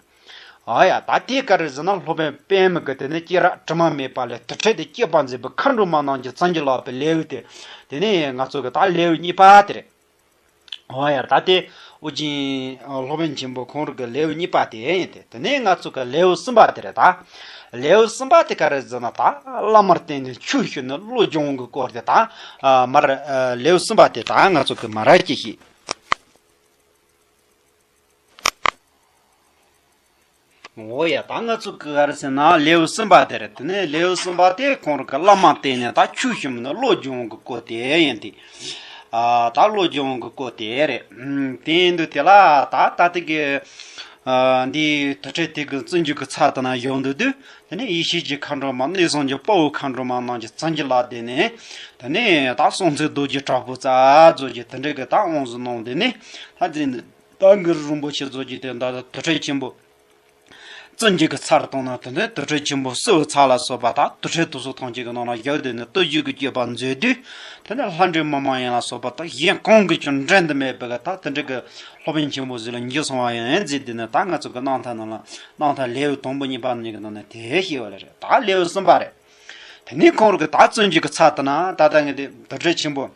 ཨ་ཡ། ད་དེ་ག་རེ་ཟེར་ན་སློབ་དཔོན་པདྨ་གི་དེ་ནས་སྐྱེས་རབས་དྲི་མ་མེད་པ་ལས་དུར་ཁྲོད་དེ་སྐྱེས་པ་མཛད་པའི་མཁའ་འགྲོ་མ་རྣམས་ཀྱིས་བཙན་གྱིས་བརླགས་པའི་ལེའུ་དེ། དེ་ནས་ང་ཚོ་གི་ད་ལེའུ་གཉིས་པ་དེ་རེད། ཨ་ཡ། ད་དེ་ཨོ་རྒྱན་སློབ་དཔོན་ཆེན་པོ་ཁོང་རང་གི་ལེའུ་གཉིས་པ་དེ་ཡིན་ཏེ། དེ་ནས་ང་ཚོ་གི་ལེའུ་གསུམ་པ་དེ་རེད་ད། ལེའུ་གསུམ་པ་དེ་ག་རེ་ཟེར་ན་ད་བླ་མར་བསྟེན་ནས་ཆོས་ཞུས་ནས་བློ་སྦྱོང་གི་སྐོར་དེ་ད་མར་ལེའུ་གསུམ་པ་དེ་ད་ང་ཚོ་གི་མར་ཅིག་ཤེས། འོ་ཡ། ད་ང་ཚོ་གི་ག་རེ་ཟེར་ན་ལེའུ་གསུམ་པ་དེ་རེད། དེ་ནས་ལེའུ་གསུམ་པ་དེ་ཁོང་རང་གི་བླ་མ་བསྟེན་ནས་ད་ཆོས་ཞུས་ནས་བློ་སྦྱོང་གི་སྐོར་དེ་ཡིན་ཏེ། ཨ། ད་བློ་སྦྱོང་གི་སྐོར་དེ་རེད། དེ་ཡིན་དུས་དེ་ལ་ད་ད་ལྟ་གི་ཨ། འདི་དུར་ཁྲོད་དེ་གི་བཙན་འགྱུར་གྱི་ཚབ་དེ་ན་བཞག་འདུག་དུས། དེ་ནས་ཡེ་ཤེས་ཀྱི་མཁའ་འགྲོ་མ་གནས་སངས་རྒྱས་དཔའ་བོ་མཁའ་འགྲོ་མ་རྣམས་ཀྱིས་བཙན་གྱིས་བརླགས་དེ་ནས། དེ་ནས་ད་གསུང་ཚིག་རྡོ་རྗེ་དྲག་པོའི་རྩལ་རྫོགས་ཀྱི་དེ་འདྲ་གི་ད་དབང་ཟིག་གནང་དེ་ནས་ད་དེ་ནས། ད་གུ་རུ་རིན་པོ་ཆེ་རྫོགས་ཀྱི་དེ་ད་དུར་ཁྲོད་ཆེན་པོ་བཙན་འགྱུར་གྱི་ཚབ་བཏང་ན། དེ་ནས་དུར་ཁྲོད་ཆེན་པོ་སྲིད་པའི་ཚབ་ལ་སོགས་པ་ད་དུར་ཁྲོད་དེ་ཚོ་ཐམས་ཅད་ཀྱི་ནང་ལ་བཞག་དེ་ནས་བསྟོད་བཞུགས་ཀྱི་སྤྱོད་པ་མཛད་དུས། དེ་ནས་ལྷ་འདྲེ་མི་མ་ཡིན་ལ་སོགས་པ་ད་གཞན་གང་གིས་ཀྱང་འགྲན་དུ་མེད་པའི་གི་ད་དེ་འདྲ་གི་སློབ་དཔོན་ཆེན་པོ་ཟིག་ལ་འགྱུར་སོང་བ་ཡིན་ཟེར། དེ་ནས་ད་ང་ཚོ་གི་རྣམ་ཐར་ནང་ལ་རྣམ་ཐར་ལེའུ་དང་པོ་གཉིས་པ་གཉིས་ཀྱི་ནང་ནས་དེ་ཤེས་པ་ལེ་རེད། ད་ལེའུ་གསུམ་པ་རེད། དེ་ནས་ཁོང་རང་གི་ད་བཙན་འགྱུར་གྱི་ཚབ་དེ་ན་ད་ལྟ་ངས་དེ་དུར་ཁྲོད་ཆེན་པོ་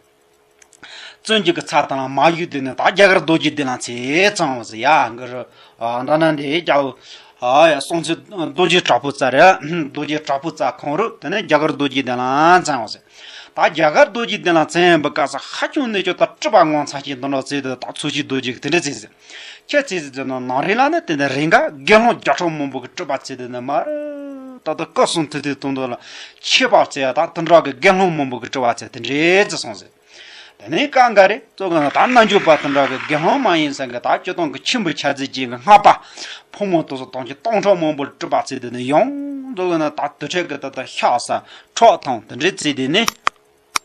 བཙན་འགྱུར་གྱི་ཚབ་དེ་ན་མ་བཞུགས་དེ་ནས་ད་རྒྱ་གར་རྡོ་རྗེ་གདན་ལ་ཚེ་ཙང་བ་ཟེར་ཡ། གུ་རུ་ཨ་འདྲ་ན་འདི་རྒྱལ་བོ་ཨ་ཡ་གསུང་ཚིག་རྡོ་རྗེ་དྲག་པོའི་རྩལ་རེད། རྡོ་རྗེ་དྲག་པོའི་རྩལ་ཁོང་རང་དེ་ནས་རྒྱ་གར་རྡོ་རྗེ་གདན་ལ་ཚང་བ་ཟེར། ད་རྒྱ་གར་རྡོ་རྗེ་གདན་ལ་ཚང་བའི་སྐབས་སུ་ཧ་ཅང་ནས་ཀྱང་ད་སྤྲུལ་པ་ངོ་མཚར་ཅན་དེ་འདྲ་བྱས་དུས་ད་ཚོགས་ཀྱི་རྡོ་རྗེ་གིས་དེ་འདྲ་བྱས་ཟེར། ཁྱེད་བྱས་ཟེར་ན་ནང་རིག་ལ་ནི་དེ་འདྲ་རེ་འགའ་དགེ་སློང་བརྒྱ་ཕྲག་མང་པོ་གི་སྤྲུལ་པ་བྱས་དེ་ནི་མར་ད་ལྟ་སྐུ་གསུང་ཐུགས་ཀྱི་དོན་དུ་ལ་ཆོས་པ་བྱས་ཡ་ད་དེ་འདྲ་གི་དགེ་སློང་མང་པོ་གི་སྤྲུལ་པ་བྱས་དེ་འདྲ་བྱས་སོང་ཟེར། དེ་ནས་གང་ག་རེ་གཙོ་གི་ན་ད་རྣལ་འབྱོར་པ་དེ་འདྲ་གི་དགེ་སློང་མ་ཡིན་ས་གི་ད་སྤྱིར་བཏང་གི་ཆེན་པོའི་ཕྱག་རྫས་ཅན་གི་སྔགས་པ་ཕོ་མོ་དེ་ཚོ་དང་གི་སྟོང་ཕྲག་མང་པོ་སྤྲུལ་པ་བྱས་དེ་ནི་ཡང་གཙོ་གི་ན་ད་དུར་ཁྲོད་གི་ད་ད་ཤ་ཟ་ཁྲག་འཐུང་དེ་འདྲ་བྱས་དེ་ནི།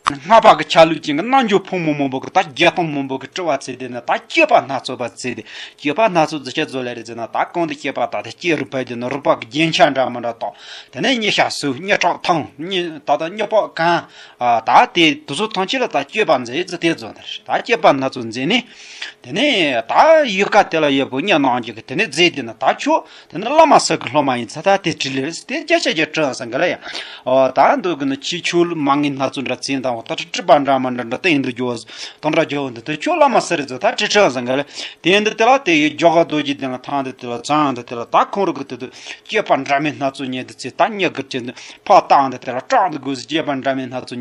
སྔགས་པ་གི་ཆ་ལུགས་ཅན་གྱི་རྣལ་འབྱོར་ཕོ་མོ་མང་པོ་གི་ད་བརྒྱ་སྟོང་མང་པོ་གི་སྤྲུལ་པ་བྱས་ཏེ་ནི་ད་སྐྱེས་པ་སྣ་ཚོགས་པ་བྱས་ཏེ། སྐྱེས་པ་སྣ་ཚོགས་ཟེར་ཆ་ཟོ་ལེ་རེད་ཟེར་ན། ད་གང་དུ་སྐྱེས་པ་ད་ལྟ་སྐྱེས་རུ་བབས་ཏེ་ནི་རུས་པ་གི་རྒྱན་ཆ་འདྲ་མི་འདྲ་དང་། དེ་ནས་མྱི་ཤ་ཟོས། མྱི་ཁྲག་འཐུང་། མྱི་ད་ལྟ་མྱི་པགས་གང་། ཨ། ད་དེ་དུས་ཚོད་ཐམས་ཅད་ལ་ད་སྐྱེས་པ་མཛད་ཟེར་དེ་ཟོ་ནི་རེད། ད་སྐྱེས་པ་སྣ་ཚོགས་མཛད་ནི། དེ་ནས་ད་ཡུལ་ཁ་དེ་ལ་ཡོད་པའི་མྱི་རྣམས་ཀྱིས་དེ་ནས་མཛད་དེ་ནི། ད་ཁྱོད་དེ་ནི་བླ་མ་ཟེར་གི་སློབ་མ་ཡིན་ཙང་ད་དེ་ཁྲིད་ལེ་རེད། དེ་སྐད་ཆ་ཅིག་དྲིས་ཟེར་གི་ལ་ཡ། ཨོ། ད་འདུག་གི་ནི་ཁྱེད་ཆོས་ལུགས་མ་ངན་སྣ་ཚོགས་འདྲ་བྱས་དང་། ད་སྤྲུལ་པ་འདྲ་མི་འདྲ་འདྲ་དེ་ཡིན་འདུག་རྒྱུ་བ་དང་འདྲ་རྒྱུ་བ་འདུག་དེ་ཁྱོད་བླ་མ་ཟེར་རེད་ཟེར་ད་དྲིས་ཁྲིད་ཟེར་གི་ལ། དེ་འདི་དེ་ལ་དེ་ཡི་རྒྱ་གར་རྡོ་རྗེ་གདན་ལ་ཐང་དེ་དེ་ལ་ཚང་དེ་དེ་ལ། ད་ཁོང་རུ་གི་དེ་དུ་སྐྱེས་པ་འདྲ་མིན་སྣ་ཚོགས་ཉིད་དུ་ཚེ་ད་མྱི་གི་དྲིན་དུ་ཕ་བཏང་དེ་དེ་ལ་སྐྲག་འདུག་དགོས་ཟེར། སྐྱེས་པ་འདྲ་མིན་སྣ་ཚོགས་